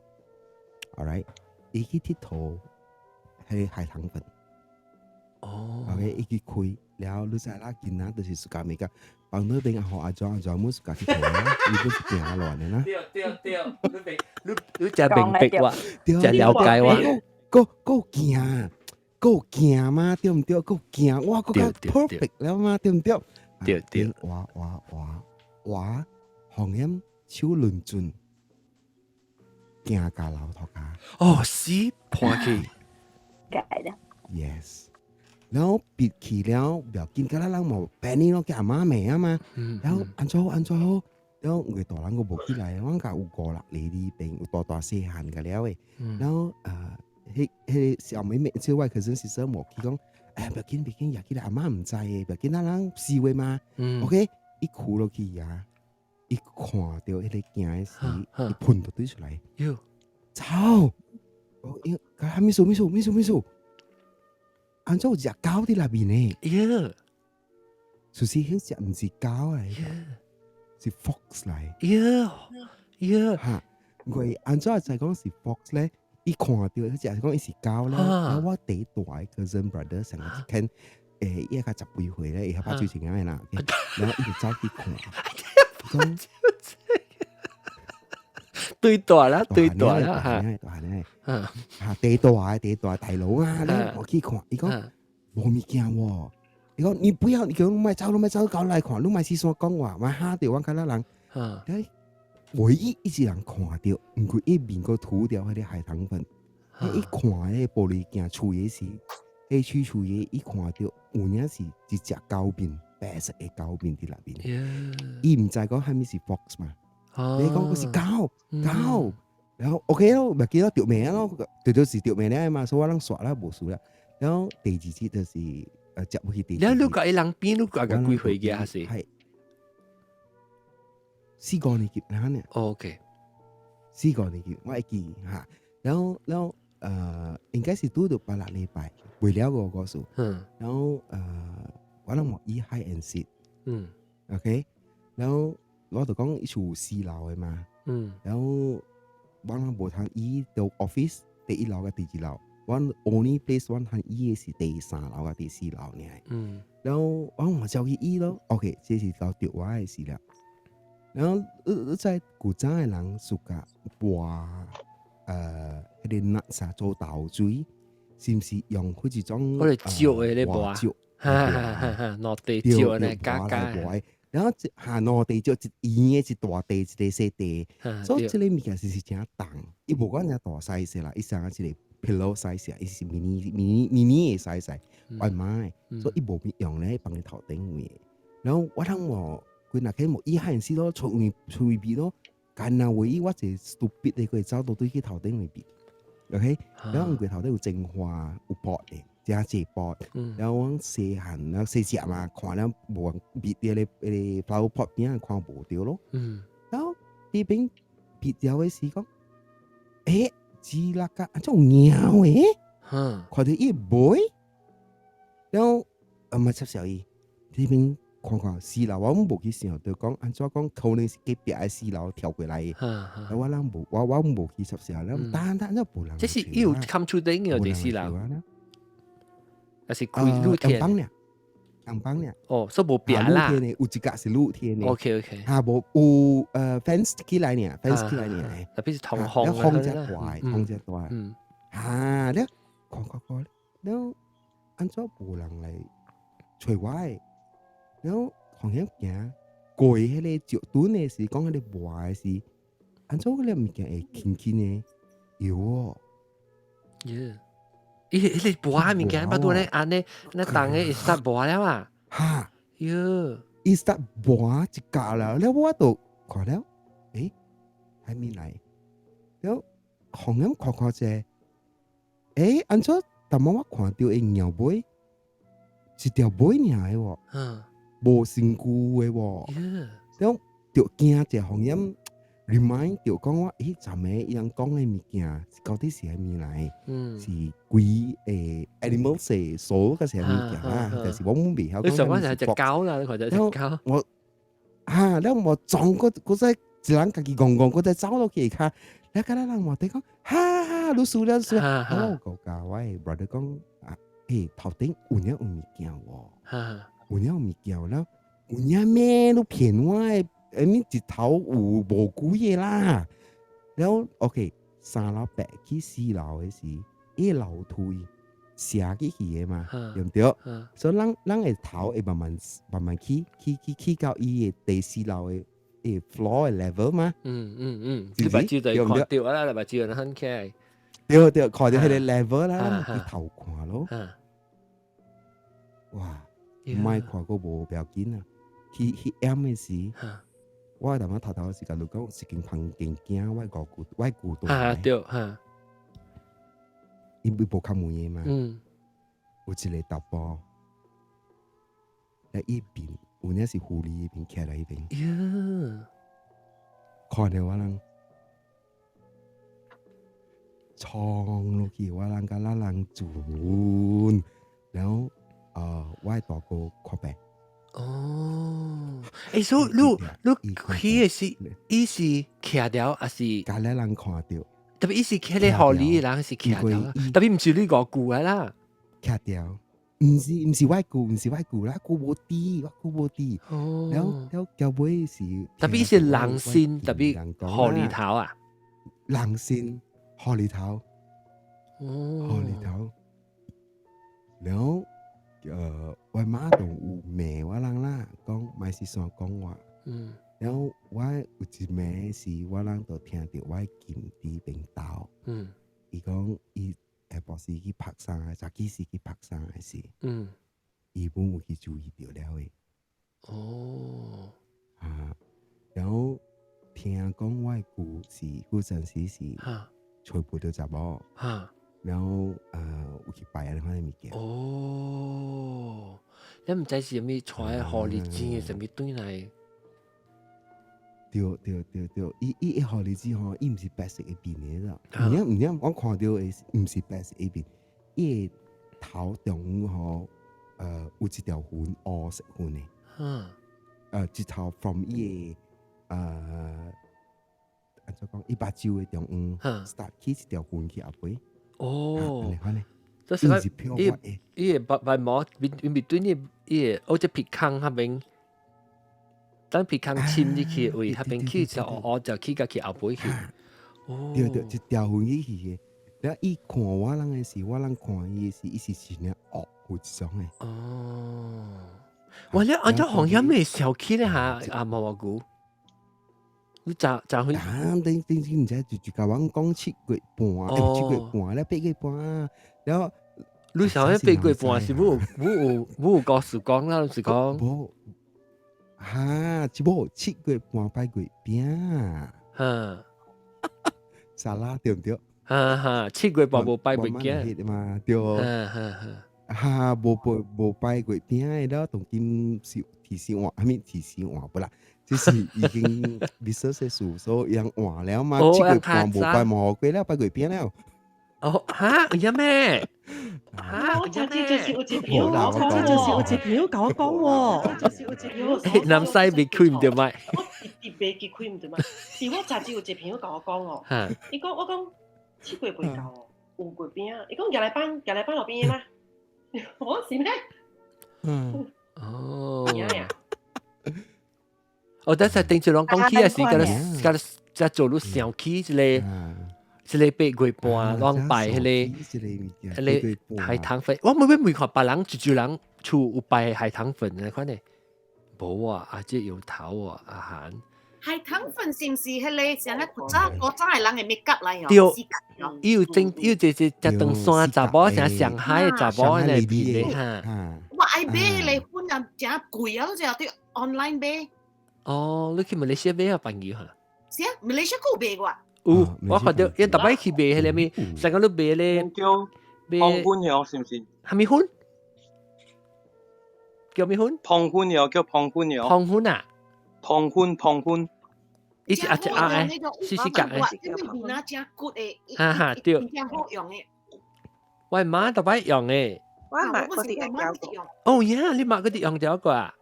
，alright，伊去𨑨迌彼個海棠粉。OK，伊去開，然後你知啦，囡仔就是 suka 物件，幫那邊阿學阿莊阿莊姆 suka 𨑨迌啦，伊本是行亂的啦。對對對，你明你你真明白我，真了解我。閣閣行，閣行嘛，對毋對？閣行，哇，閣較 perfect 了嘛，對毋對？對對。哇哇哇哇，紅險手輪準。行到樓頭跤。哦，死破去。解啦。 Yes。然後別去了，不要緊，甲咱人無病咯，叫阿媽罵啊嘛。然後按怎好按怎好，然後有個大人閣無起來，我甲有五六個呢邊有大大細漢個了的。然後彼個小妹妹，即我 cousin sister 無去講，哎，不要緊，不要緊，也起來阿媽毋知的，不要緊，咱人死話嘛。OK，伊跍落去啊，伊看著彼個鏡的時，伊噴就對出來。喲，走！哦，伊講咩事咩事咩事咩事？按怎有隻狗佇內面呢？喲，其實彼隻毋是狗來，是 fox 來。喲，喲，哈，因為按怎就講是 fox 咧，伊看著彼隻講伊是狗咧，然後我第大个 cousin brother 成日看，伊較十幾歲咧，伊較拍水情的啦，然後伊就走去看，講對大啦，對大啦，嚇，大咧，嚇，第大第大大佬啊，你我去看，伊講無物件喎，伊講你不要，你叫你莫走，你莫走，搞來看，你莫四散講話，莫嚇著阮較咱人。唯一一個人看著，毋過伊面閣塗掉彼個海棠粉，伊看彼個玻璃鏡厝的時，彼喙厝的，伊看著有影是一隻狗面，白色的狗面佇內面。伊毋知講啥物是 fox 嘛？你講我是狗狗，然後 OK 咯，袂記得著命咯，著就是著命了嘛，所以我攏煞啦無事啦。然後第二次就是接去第二。你你甲伊人變，你甲幾歲嘅還是？係四個年級啦呢。 OK，四個年級我會記嚇，然後應該是拄著八六禮拜，為了五個數。然後我攏無以 hide and seek。OK，然後我就講伊厝有四樓的嘛。然後我攏無通移到 office 第一樓佮第二樓，我 only place 我通移的是第三樓佮第四樓爾。然後我嘛走去移咯，OK，這是到著我的事了。然後你知古早的人 suka 磨彼個 nuts 啊做豆水，是毋是用彼一種我哋石的咧磨，石，哈哈哈哈，落地石呢，加加。然後下落地石一圓的一大塊一個細塊，所以這個物件是是誠重，伊無講誠大 size 啦，伊像一個 pillow size 啊，伊是 mini mini mini 的 size，我媽的，所以伊無必用咧放佇頭頂位。然後我通無規若去無伊漢時咯，出位出位邊咯，干那唯一我一個 stupid 的，會走到對去頭頂位邊，OK，然後因為頭頂有種花有 pot 的。真濟 pot，然後阮細漢，然後細隻嘛，看了無別佇咧個 flower pot 邊仔看無著咯。然後呢邊別掉的時講，欸，隻那個按怎有貓的？看著伊尾，然後阿媽插小伊，呢邊看看四樓，我無去想，就講按怎講，可能是隔壁的四樓跳過來的。我攏無，我無去插小，然後單單就無人。這是伊有冚厝頂嘅第四樓。還是開露天？陽房爾，陽房爾。哦，所以無壁啦。露天的，有一格是露天的。 OK。哈，無有fence 起來爾，fence 起來爾。特別是通風。風才大，風才大。哈，了看看看，了按怎無人來揣我的？了風險行過彼個石墩的時，講彼個磨的時，按怎彼個物件會輕輕的搖哦？耶！伊彼個磨物件，巴肚咧按呢，那重的會 start 磨了啊！哈！喲，伊 start 磨一格了，了我就看了，欸，還沒來，了風險看看者，欸，按怎淡薄我看著伊鳥尾，一條尾爾的喎，無身軀的喎，了就驚者風險 remind 著講我，欸，昨暝伊人講的物件到底是啥物來？是鬼animal 是數個是啥物件啊？但是我毋袂曉講。你上嗰陣係隻狗啦，你看隻狗。我啊，了我撞個個再一人家己戇戇，閣再走落去下跤，了敢若人嘛佇講，哈哈，你輸了輸了。我有共我的 brother 講啊，欸，頭頂有影有物件喎，有影有物件了，有影咩？你騙我的？欸，你一頭有無鬼的啦。了 OK，三樓爬去四樓的時，伊樓梯斜起去的嘛，對毋對？所以咱咱的頭會慢慢慢慢去去去去到伊的第四樓的伊 floor level 嘛。嗯嗯嗯，你目睭就看到啦，目睭就很起來。對對，看到彼個 level 啦，去頭看咯。哇！毋愛看過無不要緊啊，去去掩的時，我頭仔頭頭時間就講一間房間驚，我五舅我舅大。啊對哈。因為無敲門的嘛。有一個查埔，喺伊邊有影是狐狸彼邊徛佇彼邊。呀！看著我人，衝落去，我人佮咱人船，然後我的大哥看病。哦，欸，所以你你去的是，伊是徛著，抑是？共咱人看著。特別伊是徛咧予你的人是徛著，特別毋是你五舅的啦。徛著，毋是毋是我舅，毋是我舅啦，舅無佇，我舅無佇。哦。了了，後尾是。特別是人身，特別狐狸頭啊。人身狐狸頭。哦。狐狸頭。了，我媽就有罵我人啦，講莫是煞講話。了，我有一暝是我人就聽著我琴佇邊鬥。伊講伊下晡時去曝衫，早起時去曝衫的時。伊本有去注意著了的。哦。啊，然後聽講我的舅是古陣時是揣無著查某。然後有去拜按呢款的物件。哦，你毋知是啥物帶狐狸精的啥物轉來？對對對對，伊伊狐狸精吼，伊毋是白色的面的啦。毋影毋影，我看著的毋是白色的面，伊的頭中央吼，有一條痕烏色痕的。一頭 from 伊的按怎講？伊目睭的中央 start 起一條痕去後尾。哦，這是伊伊的目目毛面面對伊伊的，哦，這鼻孔彼邊，當鼻孔深入去的位，彼邊去就哦就去甲去後尾去。哦，對對，一條痕去去的。了，伊看我人的時，我人看伊的時，伊是真正惡有一種的。哦，哇！你按怎風險會小起咧哈？啊，毛毛菇，你咋咋會？啊，頂頂先毋知就就共阮講7月半，7月半了8月半啊，然後你想彼8月半是無無有無有故事講啦，是講無哈，一無7月半拜月餅，哈，沙拉對毋對？哈哈，7月半無拜月餅嘛，對。哈哈哈，哈，無拜無拜月餅的了，當今是提示換，啥物提示換不啦？這是已經歷史的事，所以人換了嘛。7月半無拜無過了，拜月餅了。哦，哈，有咩？哈，我這就是有一朋友，我這就是有一朋友共我講喎，就是有一朋友。南西未開毋著麥。我直直袂記開毋著麥，是我早前有一個朋友共我講哦，伊講我講7月未到哦，有月餅，伊講舉來放，舉來放路邊的嗎？我講是咩？嗯。哦。哦，等下頂一人講起的時，佮佮才做你想起一个一个8月半，攏拜彼个彼个海棠粉。我每每看別人一組人厝有拜海棠粉的款的，無啊，啊這油頭啊，阿韓。海棠粉是毋是彼个啥個古早古早的人的 make up 來對，伊有整，伊有一隻隻長山查某，像上海的查某那邊的哈。我愛買彼個粉啊，誠貴啊，你知對 online 買。哦，你去馬來西亞買啊朋友哈？是啊，馬來西亞閣有賣過。有，我看著伊逐擺去賣彼個物，上個你賣咧，叫膨粉哦，是毋是？啥物粉？叫咩粉？膨粉哦，叫膨粉哦。膨粉啊？膨粉，膨粉。伊是阿只阿的，細細個的。哈哈，對。誠好用的。我媽逐擺用的。我媽嗰啲用過。哦呀，你媽嗰啲用著過啊？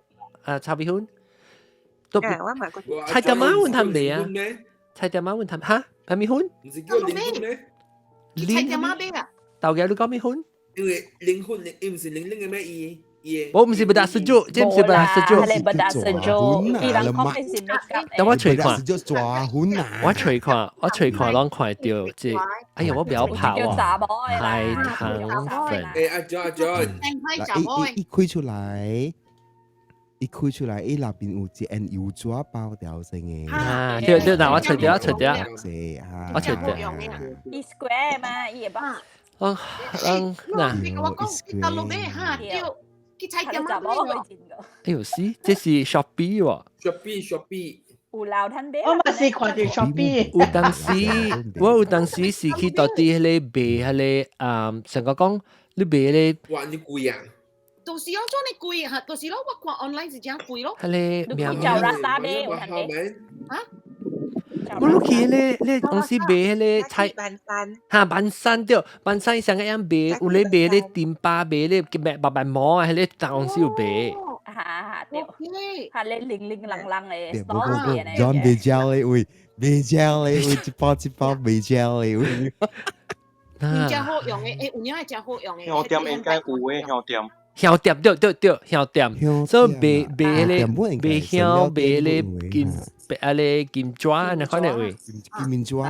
啊，炒米粉。都我買過。菜店仔阮通賣啊？菜店仔阮通哈？啥物粉？毋是叫靈粉咩？菜店仔買啊？豆芽你講咩粉？因為靈粉，伊毋是靈靈的咩？伊伊。我毋是不打 sejuk，這毋是不打 sejuk。係不打 sejuk，伊人講的是 make 等我揣看，我揣看，我揣看，攏看著這。哎呀，我不要跑啊！海棠粉。欸，阿 John 阿 John，一一開出來。伊開出來，伊內邊有一個油紙包掉成嘅。啊，對對，嗱，我除掉，除掉，我除掉。伊 square 嘛，伊會把。哦，嗯，嗱，你我講大陸咩嚇？對，去菜店買。哎呦，是，這是 Shopee 喎。 Shopee Shopee。有老趁買。我嘛是看著 Shopee。有當時，我有當時是去到啲彼個賣彼個啊，成個講你賣彼個。哇！你貴啊！就是講做你貴嚇，就是咯，我看 online 是真貴咯。彼個你叫拉沙買有趁買？啊？我落去彼個，你公司賣彼個菜，哈，萬山對，萬山上個樣賣，有咧賣咧丁巴賣咧賣白白毛啊，彼個公司有賣。哈哈對，哈咧零零啷啷的，無無無，John 袂食咧喂，袂食咧喂，一包一包袂食咧喂。真好用的，欸，有影會真好用的。香店應該有的香店。香店對對對，香店，所以賣賣彼個賣香賣彼個金白啊個金磚，你看咧位。金面磚。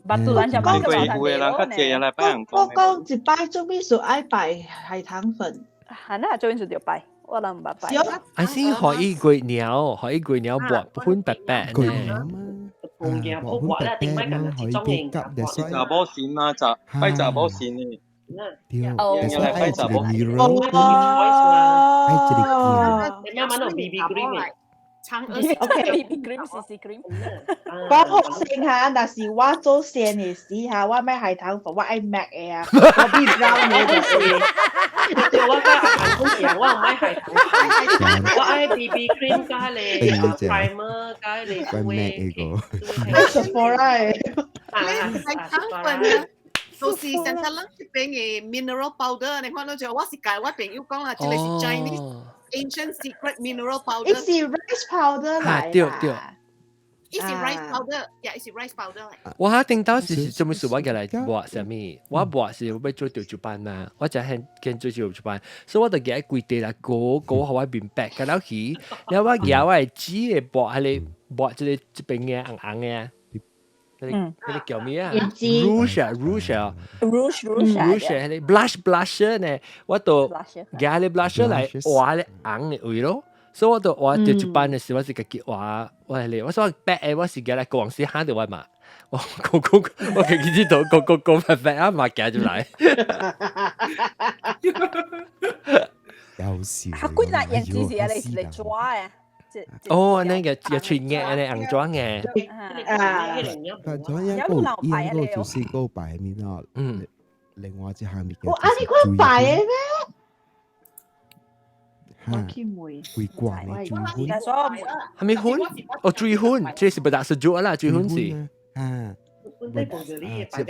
巴肚蘭就講過有的人較濟來拜人我講一擺做咩事愛拜海棠粉？係那做咩事就拜，我人毋捌拜。啊，先可以過鳥，可以過鳥薄粉白白呢。半件薄薄啦，頂擺咁一種型。查某神啊，查拜查某神的。對，哦，但是愛一個 mirror，愛一個鏡。你慢慢用 BB cream 的。長 OK BB cream CC cream。我好先哈，若是我做先的時哈，我買海棠粉，我愛 MAC 的啊，我比 brown 的就是。對，我甲海棠粉，我毋愛海棠粉，我愛 BB cream 加咧 primer 加咧 MAC 個。愛 Sephora 的。海棠粉啊，就是聖塔蘭這邊的 mineral powder，你看到就我是教我朋友講啦，這個是 Chinese ancient secret mineral powder。伊是 rice powder 來對對。伊是 rice powder，呀，伊是 rice powder 來。我頂到時是做咩事？我過來抹啥物？我抹是欲做調酒班嘛，我就係跟做調酒班，所以我就舉規地來裹裹予我面白，甲了去，然後我舉我的紙的抹彼個抹這個這邊嘅紅紅的。那個叫咩啊？Rouge 啊，rouge 啊，rouge rouge rouge 彼個 blush blusher 呢？我就舉彼個 blusher 來畫彼個紅的位咯。所以我就畫調一班的時，我是家己畫，我係我說白的，我是舉來公司喊著我嘛，我講講我家己知道講講講白白啊嘛，行入來。有笑。啊，幾若用只是嚟嚟抓的。哦，那個一串嘅，那紅磚嘅。啊，但係一個一個就是個白面咯。嗯。另外一項物件。我啊，你看白的咩？我去問。會掛的水粉。係咪粉？哦，水粉，這是不打是煮啦，水粉是。啊。接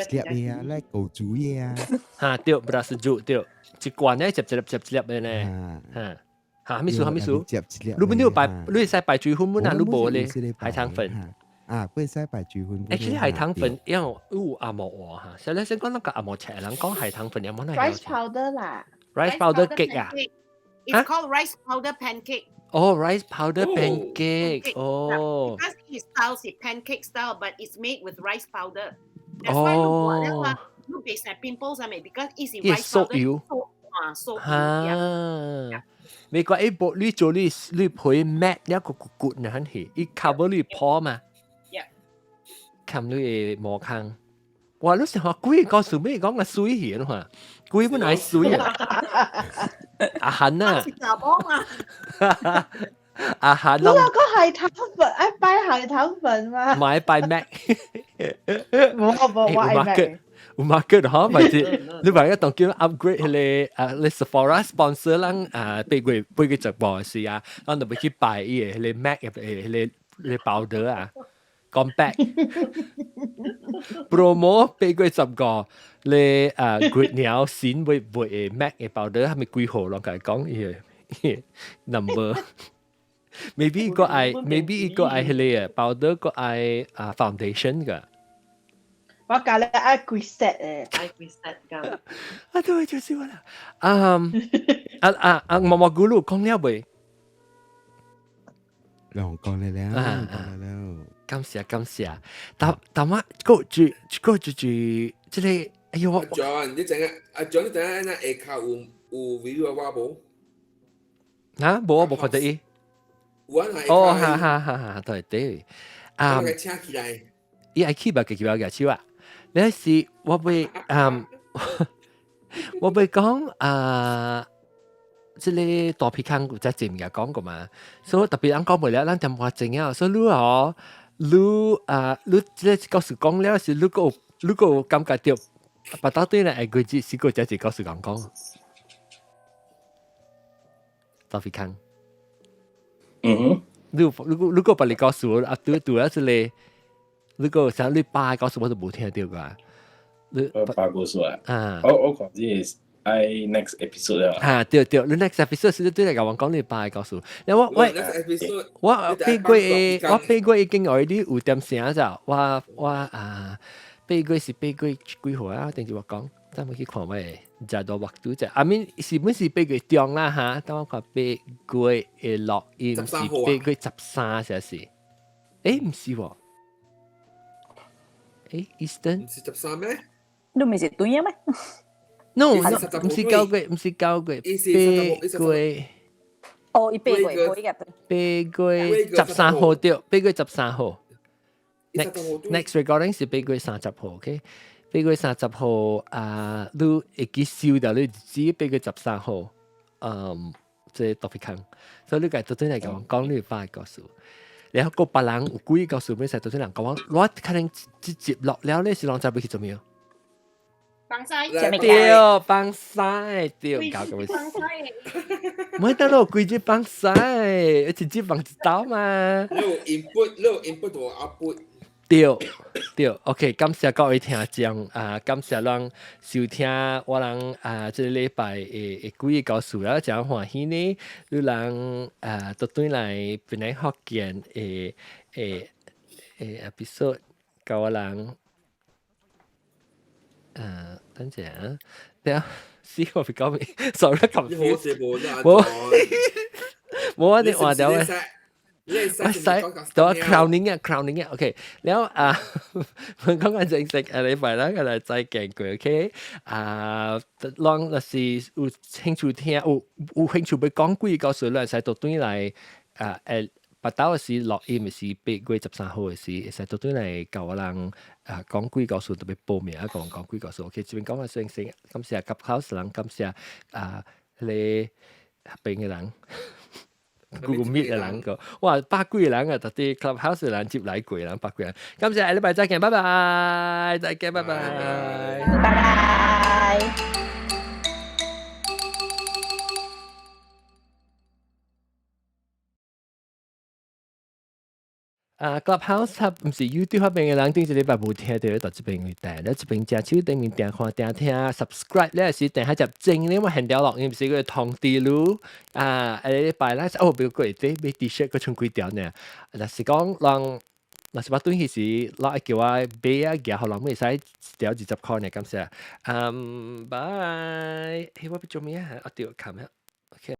接嘅啊，咧舊煮嘢啊。嚇對，不打是煮對，一罐咧接一粒接一粒嘅呢。嚇。嚇，咩數？咩數？你本都有擺，你會使擺水粉本啊？你無咧海棠粉。啊，會使擺水粉。 Actually 海棠粉因為有阿毛話嚇，所以你先講那個阿毛切人講海棠粉有冇那？Rice powder 啦。 Rice powder cake 啊。 It's called rice powder pancake. 哦，rice powder pancake. 哦。 Because its style 是 pancake style, but it's made with rice powder. That's why 你話咧話，你袂使 pimples 係咪？Because 伊是 rice powder. 油。啊，酥油。嚇。美國一部你做你你配 matte 一個骨骨呢，很係，伊 cover 你泡嘛。冚你的毛孔。哇！你想話鬼講數咩講個水去咯？鬼本來水啊！阿韓啊！啊！阿韓你話個海棠粉愛擺海棠粉嗎？唔係擺 Mac。冇冇我愛 Mac。有 market 嗬，咪是你話一當叫 upgrade 彼個啊，你 Sephora sponsor 咱啊，8月8月直播時啊，咱就欲去擺伊个彼個 Mac 嘅彼個彼個 powder 啊，講 back promo 8月15，你啊月鳥先會會 Mac 嘅 powder 係咪幾號咯？共講伊个 number。maybe 個愛，maybe 個愛彼個 powder 個愛啊 foundation 噶。我教你愛規 set 誒，愛規 set 㗎。啊，對，就是我啦。啊啊啊啊！毛毛咕嚕講了未？兩講了了，講了了。感謝感謝。但但我個住個住住，這個哎呦我。 John，你知影阿 John，你知影那下跤有有 video 我無？啊，無我無看到伊。有啊，哦，哈哈哈哈，對對。啊，我請起來。伊愛去吧，家己要舉手啊。你是我會嗯，我會講啊，這個大皮康有只前面講過嘛，所以特別人講袂了，咱點話正啊，所以你哦，你啊，你這個故事講了是你個你個感覺到，把到對咧會過節是個這一個故事講講。大皮康，嗯哼，你你你個別個故事啊，對對啊，這個。你個啥？你爸故事我都無聽到過。你爸故事啊？啊，我我看這是愛 next episode 啦。啊，對對，你 next episode 是對來共我講你爸故事。然後我我我8月我八月已經 already 有點聲咋，我我啊八月是八月幾號啊？等陣我講，等我去看我的食到目拄者。I mean 是本是八月中啦哈，等我看八月的錄音是8月13，是是？誒，毋是喎。誒，Eastern 唔是13咩？你唔是對咩？No，唔是9月，唔是9月，八月。哦，伊八月八月8月13號對，八月十三號。Next recording 是8月30號，OK？八月三十號啊，你會記收到你知八月十三號，嗯，這 topic 康，所以你家做陣來講講你爸故事。然後個別人有幾個故事，欲使做陣人講我，我可能直接落了咧，是人知欲去做咩？放屎，對，放屎，對，搞咁放屎，唔係得咯，規隻放屎，一隻放一刀嘛。你有 input，你有 input 同 output。對對，OK，感謝各位聽眾啊，感謝咱收聽我人啊，這個禮拜的幾個故事啦，誠歡喜呢，你人啊，都轉來檳城福建的的的 episode，佮我人啊，等陣啊，等下，死我別講咩，sorry confused，冇冇我哋話掉嘅。我使到 crowning 啊，crowning 啊，OK，然後啊，我講緊正式下禮拜啦，我來再見過，OK，啊，咱若是有興趣聽，有有興趣欲講幾個故事，咱會使倒轉來啊，誒，捌到時錄音是8月13號的時，會使倒轉來共我人啊講幾個故事，特別報名啊，講講幾個故事，OK，這邊講下先先，感謝 Clubhouse 人，感謝啊，彼個邊的人。Google Meet 的人個，哇，百幾個人啊，特啲 Clubhouse 的人接來過人，百幾人。感謝下禮拜再見，拜拜，再見，拜拜，拜拜。啊，Clubhouse 毋是 YouTube 彼邊的人，頂一禮拜無聽著，到這邊去訂，咧這邊誠手頂面訂看訂聽 subscribe 咧是訂下只正咧，我現條錄音是個通知你啊，下禮拜咧哦，比如過底買 T-shirt 閣剩幾條呢，若是講人若是捌轉去時，人會叫我買啊，寄予人會使一條20塊呢，感謝。嗯，拜。嘿，我欲做咩啊？啊對，冚啊，OK。